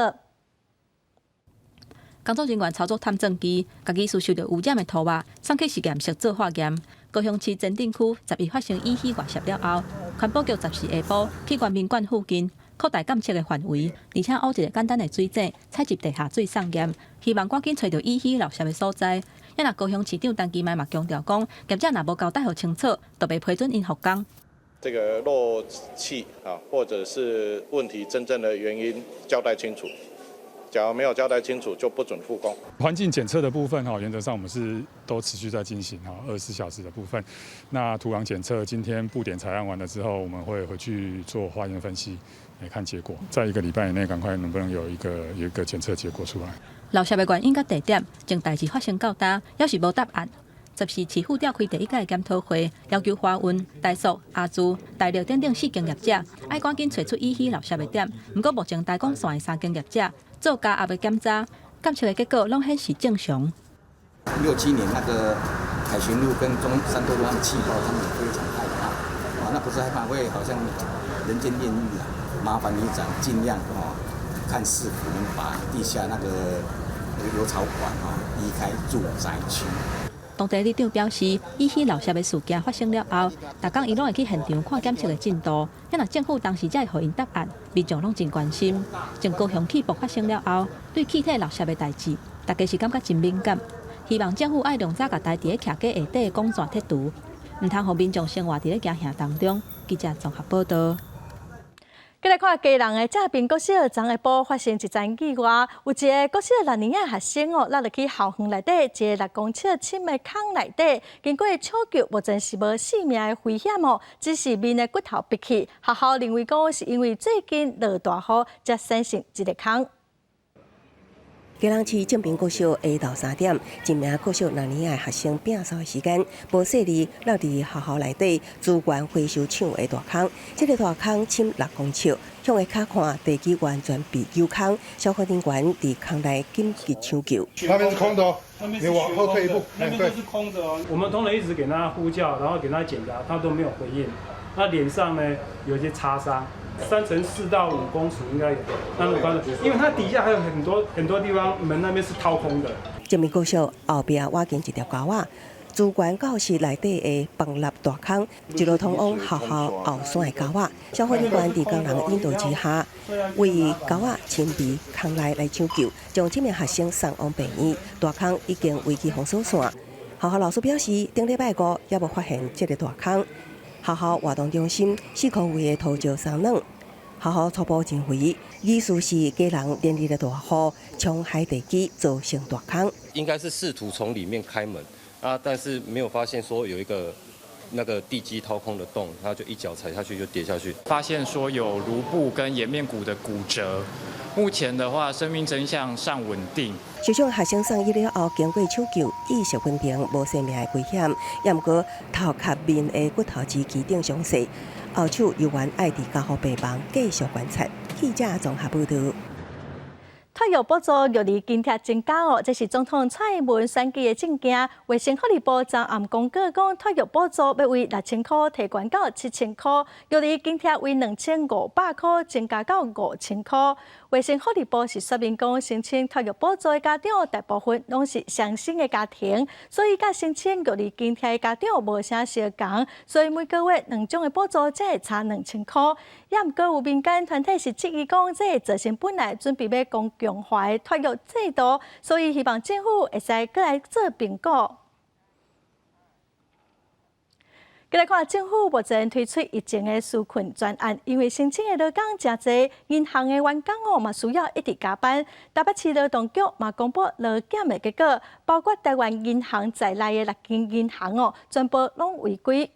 工作人員操作探證機，共疑似受著污染的塗肉送去實驗室做化驗。高雄市前鎮區11發生乙烯外洩了後，環保局14下晡去原民館附近擴大監測的範圍，而且挖一个簡單的水井，採集地下水送驗，希望趕緊揣著乙烯漏洩的所在。猶若高雄市長陳其邁嘛強調講，業者若無交代予清楚，就袂批准𪜶復工。這個漏氣啊，或者是問題真正的原因交代清楚。假如沒有交代清楚，就不准復工。環境檢測的部分，原則上我們是都持續在進行24小時的部分。那土壤檢測今天布點採樣完了之後，我們會回去做化驗分析，來看結果，在一個禮拜以內，趕快能不能有一個檢測結果出來。漏洩的原因佮地點，從代誌發生到今，猶是無答案。14市府召開第一屆檢討會，要求華運、台塑、阿珠、大力等等四間業者，愛趕緊揣出乙烯漏洩的點。毋過目前台港線的三間業者做加壓的檢查，檢測的結果攏顯示正常。 67年那個凱旋路跟中山多路那個氣爆，他們也非常害怕。啊，那不是害怕，會好像人間煉獄啊！麻煩里長盡量哦，看是否能把地下那個油槽管哦移開住宅區。當地里長表示，乙烯漏洩的事件發生了後，逐工伊攏會去現場看檢測的進度。猶若政府當時才會予𪜶答案，民眾攏真關心。從高雄氣爆發生了後，對氣體漏洩的代誌，大家是感覺真敏感，希望政府愛量早共台佇咧徛架下底的管線撤除，毋通予民眾生活佇咧驚嚇當中。記者綜合報導。繼來看基隆的正平國小，昨下晡發生一樁意外，有一个國小6年仔學生哦，落入去校園內底一个6公尺深的空內底，經過搶救，目前是無性命的危險哦，只是面的骨頭篦去。學校認為講是因為最近落大雨，才產生這个空。基隆市正平國小下晝3點，一名國小6年仔學生摒掃的時間，無細膩落佇學校內底資源回收廠的大空。這个大空深6公尺，向下跤看，地基完全被虯空。消防人員佇空內緊急搶救。那邊是空的哦，你往後退一步。那邊都是空的哦。我們同仁一直給他呼叫，然後給他檢查，他都沒有回應。那臉上呢有一些擦傷。3層4到5公尺應該有，那麼高的，因為它底下還有很多很多地方，門那邊是掏空的。正平國小後壁挖進一條溝仔，資源教室內底的崩落大空，一路通往學校後山的溝仔。消防人員佇工人引導之下，位溝仔深埤空內來搶救，將這名學生送往病院。大空已經圍起封鎖線。學校老師表示，頂禮拜五猶無發現這个大空。學校活動中心四箍位的土石鬆軟，學校初步認為，疑似是基隆連日的大雨沖海地基造成大空。應該是試圖從裡面開門啊，但是沒有發現說有一個那個地基掏空的洞，他就一腳踩下去就跌下去。發現說有顱部跟顏面骨的骨折，目前的話生命徵象尚穩定。受傷學生送醫了後，經過搶救，意識穩定，無生命的危險。猶毋過頭殼面的骨頭支肌頂傷勢，後手猶原愛佇加護病房繼續觀察。記者綜合報導。托育補助育兒津貼增加哦，這是總統蔡英文選舉的政見。衛生福利部昨暗公告講，托育補助欲為6000箍提懸到7000箍，育兒津貼為2500箍增加到5000箍。衛生福利部是說明講，申請托育補助的家長大部分攏是雙薪的家庭，所以佮申請育兒津貼的家長無啥相仝，所以每個月兩種的補助才會差2000箍。也毋過有民間團體是質疑講，這會造成本來準備欲講強化的托育制度，所以希望政府會使閣來做評估。過來看，政府目前推出疫情的紓困專案，因為申請的勞工誠濟，銀行的員工哦嘛需要一直加班。台北市勞動局嘛公布勞檢的結果，包括台灣銀行在內的六間銀行哦，全部攏違規。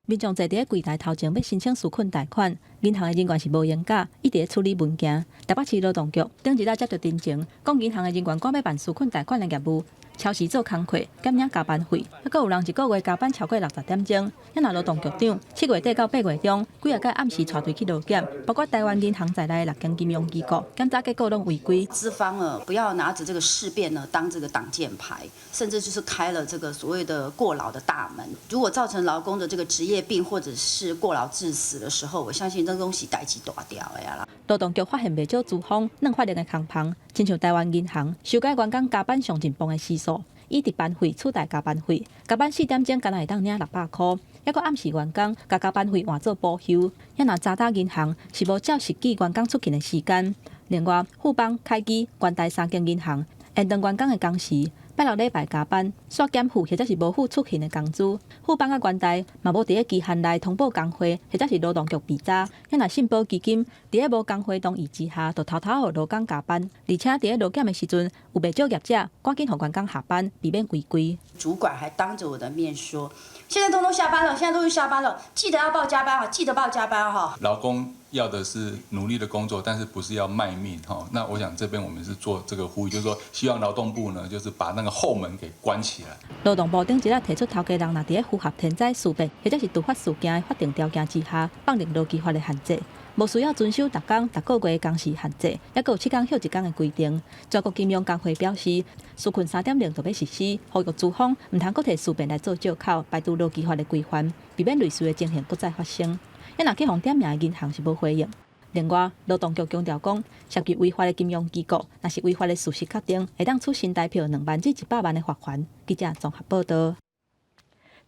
民眾坐佇咧櫃台頭前欲申請紓困貸款，銀行的人員是無閒假，一直咧處理文件。台北市勞動局頂日仔接著陳情，講銀行的人員趕欲辦紓困貸款的業務，超時做工課，減領加班費，猶閣有人一個月加班超過60點鐘。啊若勞動局長7月底到8月中，幾仔擺暗時帶隊去勞檢，包括台灣銀行在內的六間金融機構，檢查結果攏違規。資方呢，不要拿著這個事變呢當這個擋箭牌，甚至就是開了這個所謂的過勞的大門。如果造成勞工的這個職業病或者是過勞致死的時候，我相信這東西代誌大條的啦。勞動局發現袂少資方軟法令的空縫，親像台灣銀行修改員工加班上盡磅的時數，以值班費取代加班費，加班4點鐘干焦會當領600箍，猶閣暗示員工共加班費換做補休。啊若渣打銀行是無照實際員工出勤的時間。另外，富邦、凱基、元大三間銀行延長員工的工時，拜六禮拜加班，煞減付或者是無付出勤的工資。富邦佮元大嘛無佇咧期限內通報工會，或者是勞動局備查。啊若信保基金佇咧無工會同意之下，就偷偷予勞工加班，而且佇咧勞檢的時陣，有袂少業者趕緊予員工下班，避免違規。主管還當着我的面說：現在通通下班了，現在都是下班了，記得要報加班啊，記得報加班哈。勞工要的是努力的工作，但是不是要賣命哈？那我想這邊我們是做這個呼籲，就是說希望勞動部呢，就是把那個後門給關起來。勞動部頂日仔提出，頭家人若佇咧符合天災事變或者是突發事件的法定條件之下，放任勞基法的限制，無需要遵守逐工、逐個月工時限制，猶閣有7工歇一工的規定。全國金融工會表示，紓困3.0就欲實施，呼籲資方毋通閣提事變來做藉口，排除勞基法的規範，避免類似的情形閣再發生。啊若去予點名的銀行是無回應。另外，勞動局強調講，涉及違法的金融機構，若是違法的事實確定，會當處新台票2萬至100萬的罰鍰。記者綜合報導。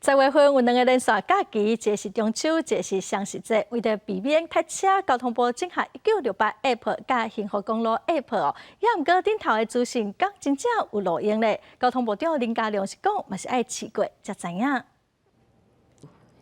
10月份有兩個連續假期，一個是中秋，一個是雙十節。為著避免塞車，交通部整合1968 App 佮幸福公路 App 哦。也毋過頂頭的資訊，敢真正有路用咧？交通部長林佳龍是講，嘛是愛試過才知影。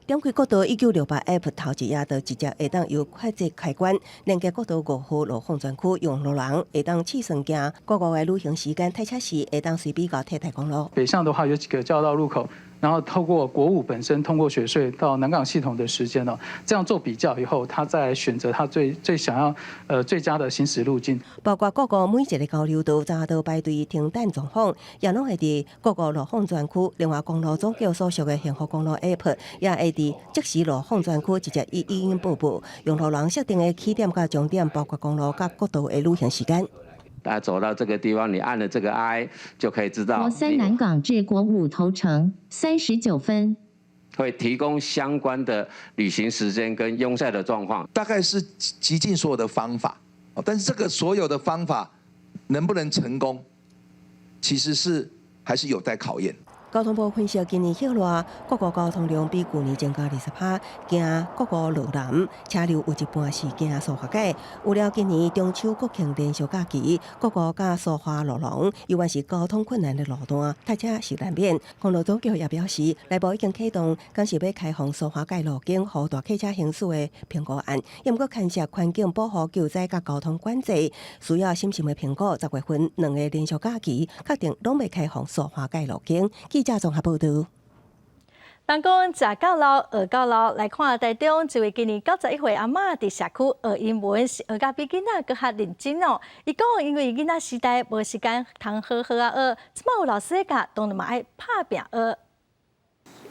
點開國道1968 App 頭一頁就直接會當由快捷開關連接國道5號路況專區，用路人會當試算行各個的旅行時間，塞車時會當隨比較替代公路。北向的話有幾個交道路口，然後透過國五本身通過雪隧到南港系統的時間哦，這樣做比較以後，他再選擇他最最想要最佳的行駛路徑。包括各個每一個交流道閘道排隊停等狀況，也攏會佇各個路況專區。另外，公路總局所屬的幸福公路 App 也會佇即時路況專區直接以語音報報，用路人設定的起點佮終點，包括公路佮國道的旅行時間。大家走到這個地方，你按了這個 I 就可以知道。國三南港至國五頭城39分。會提供相關的旅行時間跟擁塞的狀況。大概是極盡所有的方法，但是這個所有的方法能不能成功，其實是還是有待考驗。交通部分析，今年暑熱，各國交通量比舊年增加20%，驚各國路南車流有一半是經蘇花改。有了今年中秋國慶連續假期，各國佮蘇花路廊，猶原是交通困難的路段，塞車是難免。公路總局也表示，內部已經啟動，講是欲開放蘇花改路徑，予大客車行駛的評估案，也毋過牽涉環境保護、救災佮交通管制，需要審慎的評估。10月份兩個連續假期，確定攏欲開放蘇花改路徑。記者綜合報導。人講食到老，學到老，來看台中一位今年91歲阿嬤佇社區學英文，是學甲比囡仔閣較認真哦。伊講因為囡仔時代無時間通好好仔學，這擺有老師教，當然嘛愛拍拚學。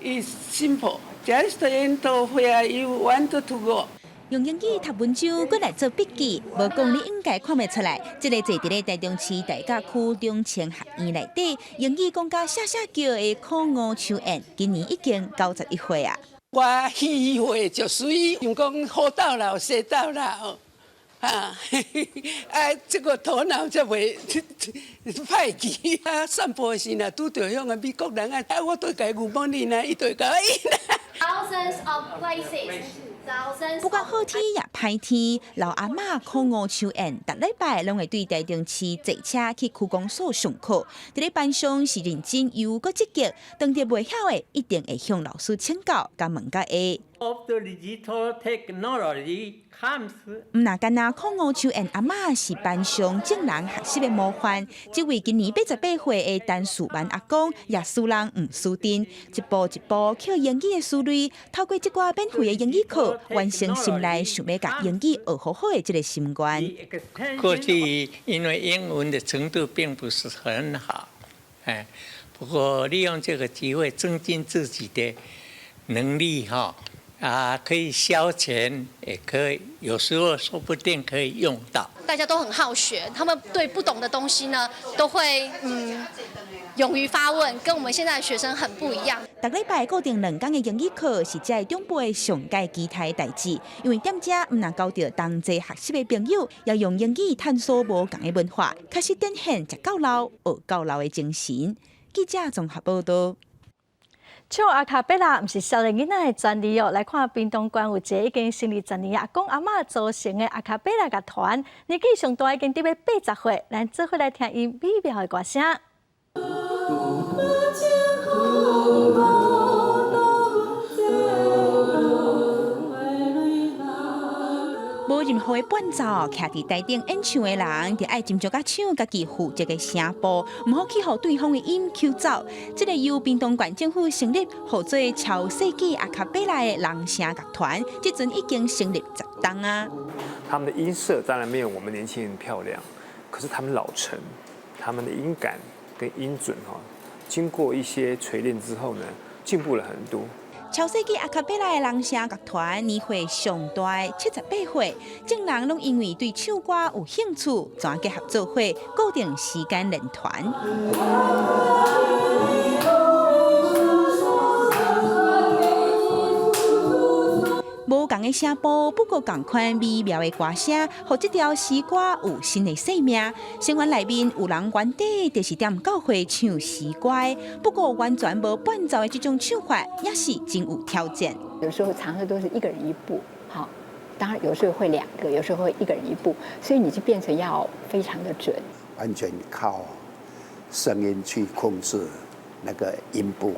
It's simple. Just enter where you want to go. 用英語讀文章，閣來做筆記，無講你應該看袂出來。這个坐佇咧台中市大甲區中正學院內底，英語講甲聲聲叫的許吳秋燕，今年已經91歲啊。我戲畫就媠，想講好到老學到老，啊，啊，這個頭腦才袂歹去。啊，散步的時若拄著遐个美國人啊，啊，我都共伊 Good morning 啊，伊就會共我應。 Thousands of places. 不管好天抑歹天，老阿嬤許吳秋燕，逐禮拜攏會對台中市坐車去區公所上課。佇咧班上是認真又閣積極，當著袂曉的，一定會向老師請教，共問甲會。 Of the digital technology comes. 毋若干焦許吳秋燕阿嬤是班上眾人學習的模範，這位今年88歲的陳樹萬阿公也輸人毋輸陣，一步一步靠英語的思慮，透過這寡免費的英語課，完成心內想欲共英語學好好的這个心願。過去因為英文的程度並不是很好，哎，不過利用這個機會增進自己的能力，哈。啊，可以消遣，也可以，有時候說不定可以用到。大家都很好學，他們對不懂的東西呢，都會勇於發問，跟我們現在的學生很不一樣。逐禮拜固定兩工的英語課是這長輩上蓋期待的代誌，因為踮遮毋但交著同齊學習的朋友，也用英語探索無仝的文化，確實展現食到老學到老的精神。記者綜合報道。唱阿卡貝拉毋是少年囡仔的專利哦，來看屏東縣有一个已經成立十年阿公阿嬤組成的阿卡貝拉樂團，年紀上大已經得欲80歲，咱做伙來聽𪜶美妙的歌聲。無任何的伴奏，徛佇台頂演唱的人，就愛斟酌共唱家己負責的聲部，毋好去予對方的音抾走。這个由屏東縣政府成立，號做超世紀阿卡貝拉的人聲樂團，這陣已經成立10冬啊。他們的音色當然沒有我們年輕人漂亮，可是他們老成，他們的音感跟音準哈，經過一些錘煉之後呢，進步了很多。超世紀阿卡貝拉的人聲樂團年歲上大78歲，眾人攏因為對唱歌有興趣，全結合做伙，固定時間練團。無仝的聲部，不過仝款美妙的歌聲，予這條詩歌有新的生命。成員內面有人原底就是踮教會唱詩歌，不過完全無伴奏的這種唱法，也是真有挑戰。有時候常常都是一個人一部，好，當然有時候會兩個，有時候會一個人一部，所以你就變成要非常的準。完全靠聲音去控制那個音部。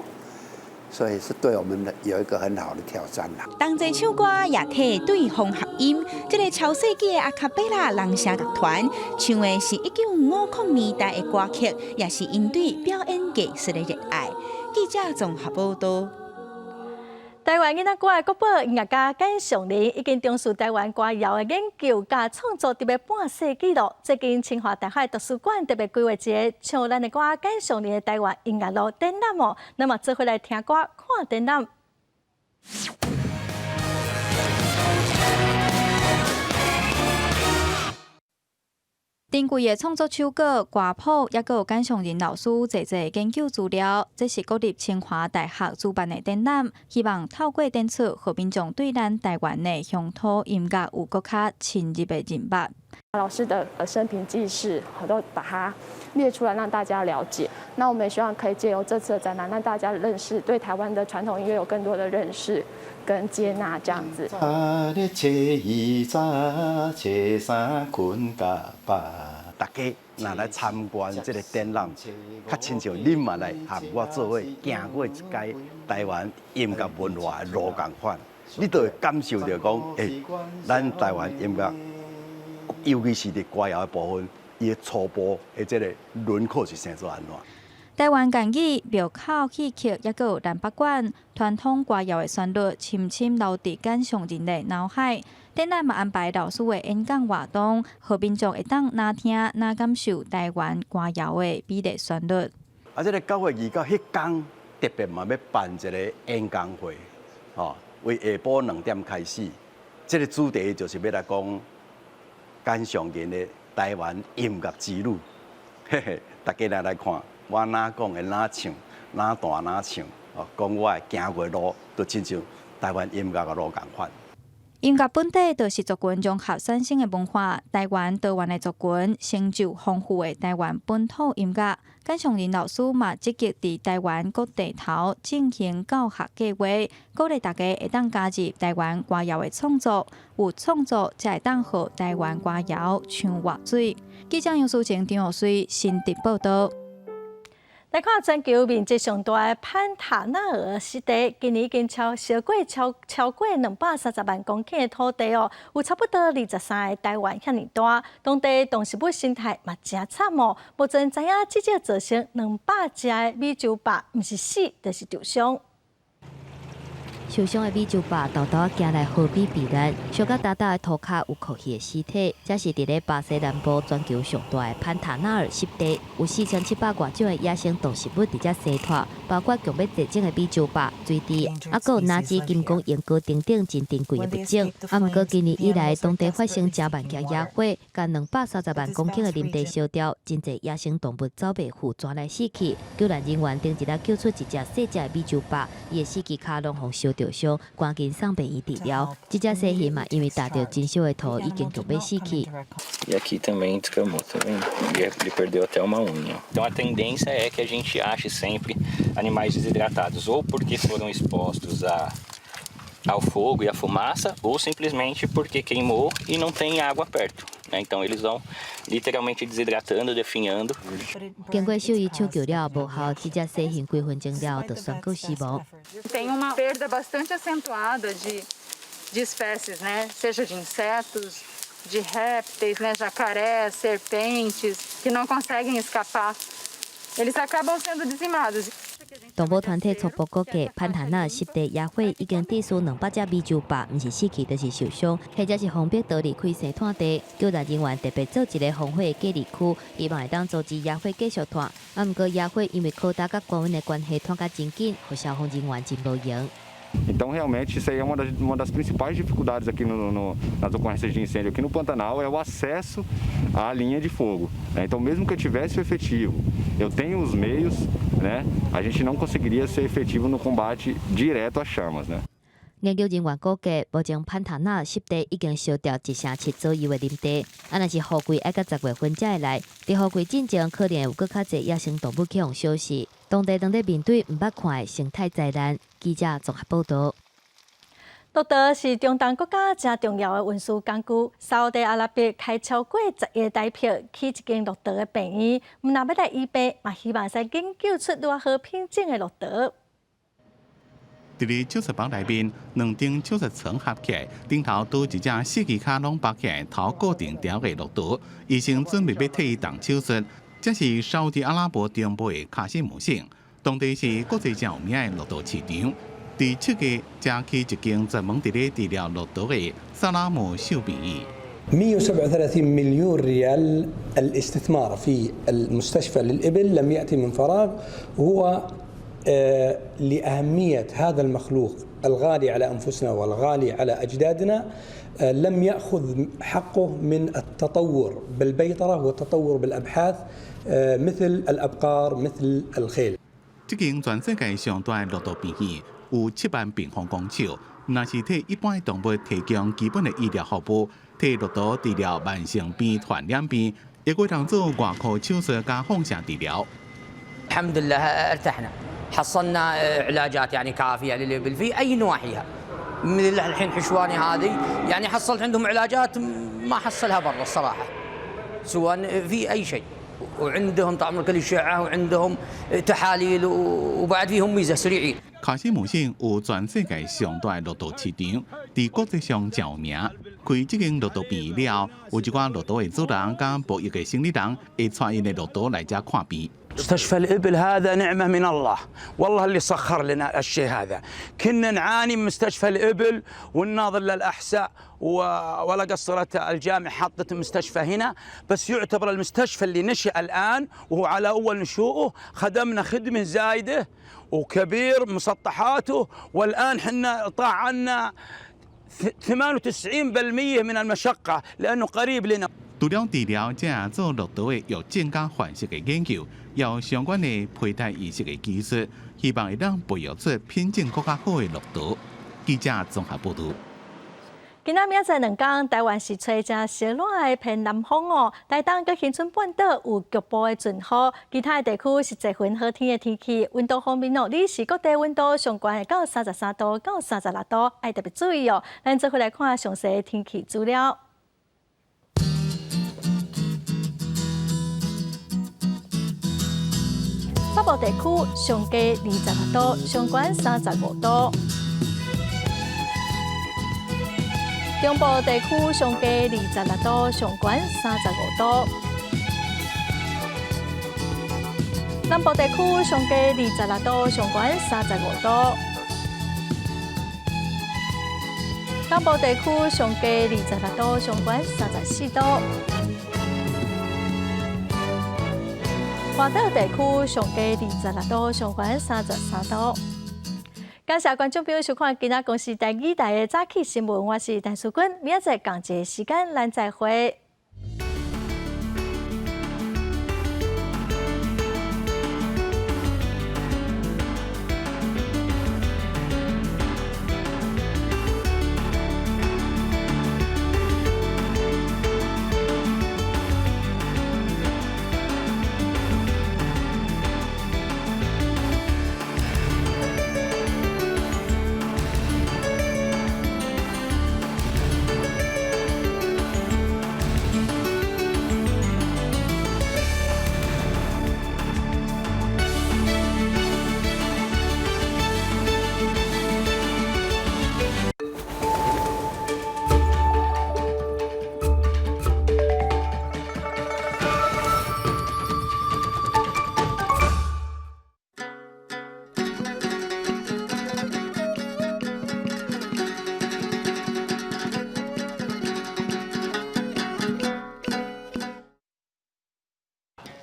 所以是對我們的有一個很好的挑戰啦。同齊唱歌也替對方合音，這个超世紀的阿卡貝拉人聲樂團唱的是1950年代的歌曲，也是𪜶對表演藝術的熱愛。記者綜合報道。台灣囡仔歌的國寶音樂家簡尚仁已經從事台灣歌謠的研究佮創作，得欲半世紀囉。最近清華大學圖書館特別規劃一個唱咱的歌簡尚仁的台灣音樂路展覽哦，咱嘛做伙來聽歌、看展覽。珍貴的創作手稿、歌譜，抑閣有簡尚仁老師濟濟研究資料，這是國立清華大學主辦的展覽，希望透過展出，予民眾對咱台灣的鄉土音樂有閣較深入的認識。老師的生平記事，都把它列出來，讓大家了解。那我們也希望可以藉由這次的展覽，讓大家認識對台灣的傳統音樂有更多的認識跟接納，這樣子。大家若來參觀這個展覽，較親像恁嘛來和我做伙行過一擺台灣音樂文化的路仝款，你就會感受著講，咱台灣音樂，尤其是佇歌謠的部分，伊的初步的這個輪廓是生做按怎？台灣諳語、廟口戲曲，抑閣有南北管傳統歌謠的旋律，深深留佇簡尚仁的腦海。展覽嘛安排老師的演講活動，予民眾會當若聽若感受台灣歌謠的美麗旋律。啊，這个9月29彼工特別嘛欲辦一个演講會，為下晡2點開始，這个主題就是欲來講簡尚仁的台灣音樂之旅。嘿嘿，大家來來看，我哪講的哪唱，哪彈哪唱，哦，講我的行過路，就親像台灣音樂的路仝款。音樂本底就是族群融合產生的文化，台灣多元的族群成就豐富的台灣本土音樂。簡尚仁老師嘛積極佇台灣各地頭進行教學計劃，鼓勵大家會當加入台灣歌謠的創作，有創作才會當予台灣歌謠像活水。記者楊淑晴、張學水新竹報道。來看全球面積上大的潘塔納爾濕地，今年已經燒過超過230萬公頃的土地哦，有差不多23個台灣遐爾大。當地動植物生態嘛誠慘哦，目前知影至少造成200隻的美洲豹，毋是死就是受傷。受傷的美洲豹沓沓仔行來河邊避難，燒甲焦焦的塗跤有酷去的屍體。這是佇咧巴西南部全球上大的潘塔納爾濕地，有4700外種的野生動植物佇遮生活，包括強欲絕種的美洲豹、水雉，猶閣有藍雉、金剛鸚鵡等等真珍貴的物種。啊，毋過今年以來，當地發生誠萬件野火，共230萬公頃的林地燒掉，真濟野生動物走袂赴，逝來死去。救援人員頂一日救出一隻細隻的美洲豹，伊的四支跤攏予燒著傷，趕緊送病院治療。這隻細熊嘛，因為踏著真燒的塗，已經強欲死去。 E aqui também descamou, tá vendo? E ele perdeu até uma unha. Então a tendência é que a gente ache sempre animais desidratados, ou porque foram expostos ao fogo e à fumaça, ou simplesmente porque queimou e não tem água perto, né? Então eles vão literalmente desidratando, definhando. 經過獸醫搶救了後無效，這隻細熊幾分鐘了後就宣告死亡。 Tem uma perda bastante acentuada de espécies, né? Seja de insetos, de répteis, né? Jacarés, serpentes, que não conseguem escapar. Eles acabam sendo dizimados. 動保團體初步估計，潘塔納濕地野火已經致死200隻美洲豹，毋是死去就是受傷，或者是封閉逃離開生炭地。救援人員特別做一个防火的隔離區，希望會當阻止野火繼續炭。啊，毋過野火因為高溫佮高溫的關係，炭甲真緊，予消防人員真無閒。 Então, realmente, isso aí é uma das principais dificuldades aqui no, no, nas ocorrências de incêndio aqui no Pantanal, é o acesso à linha de fogo, né? Então, mesmo que eu tivesse o efetivo, eu tenho os meios, né, a gente não conseguiria ser efetivo no combate direto às chamas, né? 研究人員估計，目前潘塔納濕地已經燒掉1成7左右的林地。啊，若是雨季愛到10月份才會來，佇雨季進前可能會有閣較濟野生動物去予燒死。當地當咧面對毋捌看的生態災難。記者綜合報導。駱駝是中東國家誠重要的運輸工具。沙烏地阿拉伯開超過10億台幣起一間駱駝的病院，毋但欲來醫病，嘛希望會使研究出愈好品種的駱駝。佇咧手術房內面，兩頂手術床合起來，頂頭拄一隻四支跤攏縛起來、頭固定牢的駱駝，醫生準備欲替伊動手術。這是沙烏地阿拉伯中部的卡西姆省，當地是國際上有名的駱駝市場。佇7月，才起一間專門佇咧治療駱駝的薩拉姆獸病院。 137 مليون ريال الاستثمار في المستشفى للإبل لم يأتي من فراغ، هو لأهمية هذا المخلوق الغالي على أنفسنا والغالي على أجدادنا، لم يأخذ حقه من التطور بالبيطرة والتطور بالأبحاث مثل الأبقار، مثل الخيل. 這間全世界上大的駱駝病院有7萬平方公尺，毋但是替一般的動物提供基本的醫療服務，替駱駝治療慢性病、傳染病，也會當做外科手術佮放射治療。 الحمد لله ارتحنا، حصلنا علاجات يعني كافيه للابل في اي نواحيها، مثل الحين حشواني هذه يعني حصلت عندهم علاجات ما حصلها برا الصراحه، سواء في اي شيء، وعندهم طبعا كل اشعه وعندهم تحاليل، وبعد فيهم ميزه سريعين. 卡西姆省有全世界上大的駱駝市場，佇國際上誠有名。開這間駱駝病院了後，有一寡駱駝的主人佮博弈的生理人會帶𪜶的駱駝來遮看病。 مستشفى الإبل هذا نعمة من الله، والله اللي سخر لنا الشيء هذا. كنا نعاني من مستشفى الإبل ونناظر للأحساء، ولا قصرت الجامعة حطت مستشفى هنا، بس يعتبر المستشفى اللي نشأ الآن وهو على أول نشوءه خدمنا خدمة زايدة وكبير مسطحاته، والآن حنا طاع عنا 98% من المشقة لأنه قريب لنا。除了治療，這做駱駝的育種佮繁殖的研究，有相關的胚胎移植的技術，希望會當培育出品種閣較好的駱駝。記者綜合報導。今仔明仔載兩工，台灣是吹誠燒熱的偏南風哦。台東佮恆春半島有局部的陣雨，其他的地區是濟雲好天的天氣。溫度方面哦，你是各地溫度上懸會到33度到36度，愛特別注意哦。咱做伙來看詳細的天氣資料。北部地區上低26度，上懸35度。中部地區上低26度，上懸35度。南部地區上低26度，上懸35度。東部地區上低26度，上懸34度。外島地區上低26度，上懸33度。感謝觀眾朋友收看今仔公視台語台的早起新聞，我是陳淑君，明仔載仝一个時間，咱再會。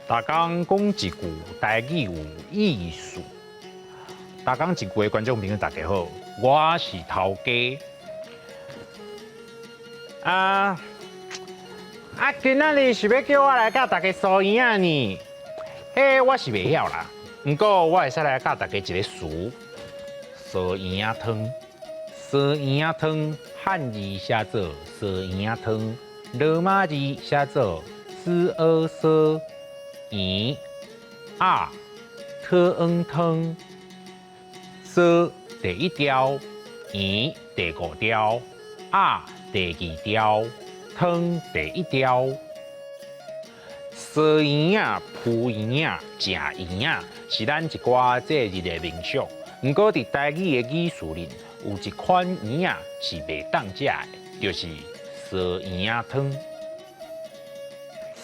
逐工講一句台語有意思。逐工一句的觀眾朋友，大家好，我是頭家。啊啊，今仔日是欲叫我來教大家酥圓仔呢？彼我是袂曉啦，毋過我會使來教大家一个詞：酥圓仔湯。酥圓仔湯，漢字寫做酥圓仔湯，羅馬字寫做斯阿索。圓仔特恩湯，酥第一調，圓第五調，仔第二調，湯第一調。酥圓仔、鋪圓仔、食圓仔，是咱一寡節日的民俗。毋過佇台語的語詞裡，有一款圓仔是袂當食的，就是酥圓仔湯。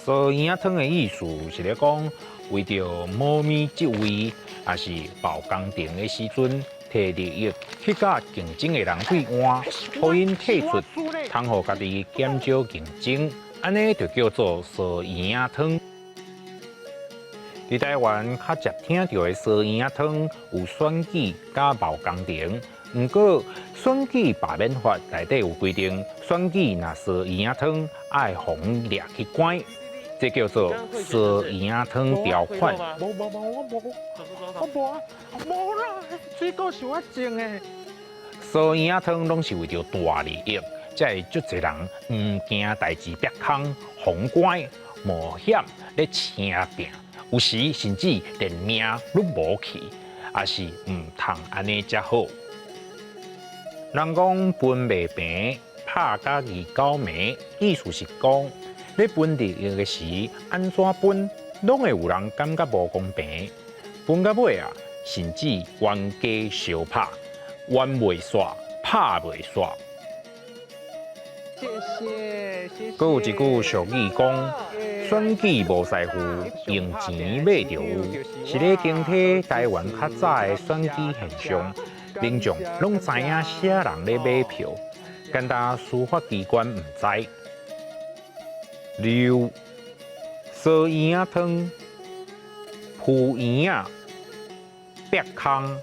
酥圓仔湯的意思是咧講，為著某物職位，抑是報工程的時陣，提利益去佮競爭的人對換，予𪜶退出，通予家己減少競爭，按呢就叫做酥圓仔湯。佇台灣較常聽著的酥圓仔湯有選舉佮報工程，毋過選舉罷免法內底有規定，選舉若酥圓仔湯愛予𪜶掠去關。這叫做酥圓仔湯條款。無無無，我無，我無啊，無啦，水果是我種的。酥圓仔湯攏是為著大利益，才會足濟人毋驚代誌煏空、予關、冒險咧晟拚，有時甚至連命攏無去，也是毋通按呢才好。人講分袂平，拍甲二九暝，意思是講，咧分利益的時，按怎分，攏會有人感覺無公平。分到尾啊，甚至冤家相拍，冤袂煞，拍袂煞。謝謝，謝謝。閣有一句俗語講：選舉無師傅，用錢買就有，是咧傾聽台灣較早的選舉現象，民眾攏知影啥人咧買票，簡單司法機關毋知。例如酥圓仔湯、鋪圓仔、煏空、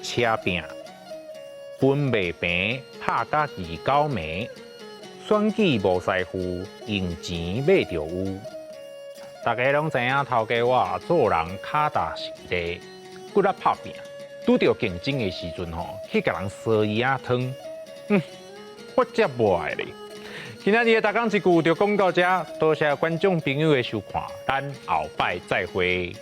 車拚、分袂平、拍拍甲二九暝，選舉無師傅，用錢買著有。大家攏知影頭家我做人跤踏實地，骨力拍拚。拄著競爭的時陣吼，去共人趖魚仔湯，我才無愛咧。今仔日的逐工一句就講到遮，多謝觀眾朋友的收看，咱後擺再會。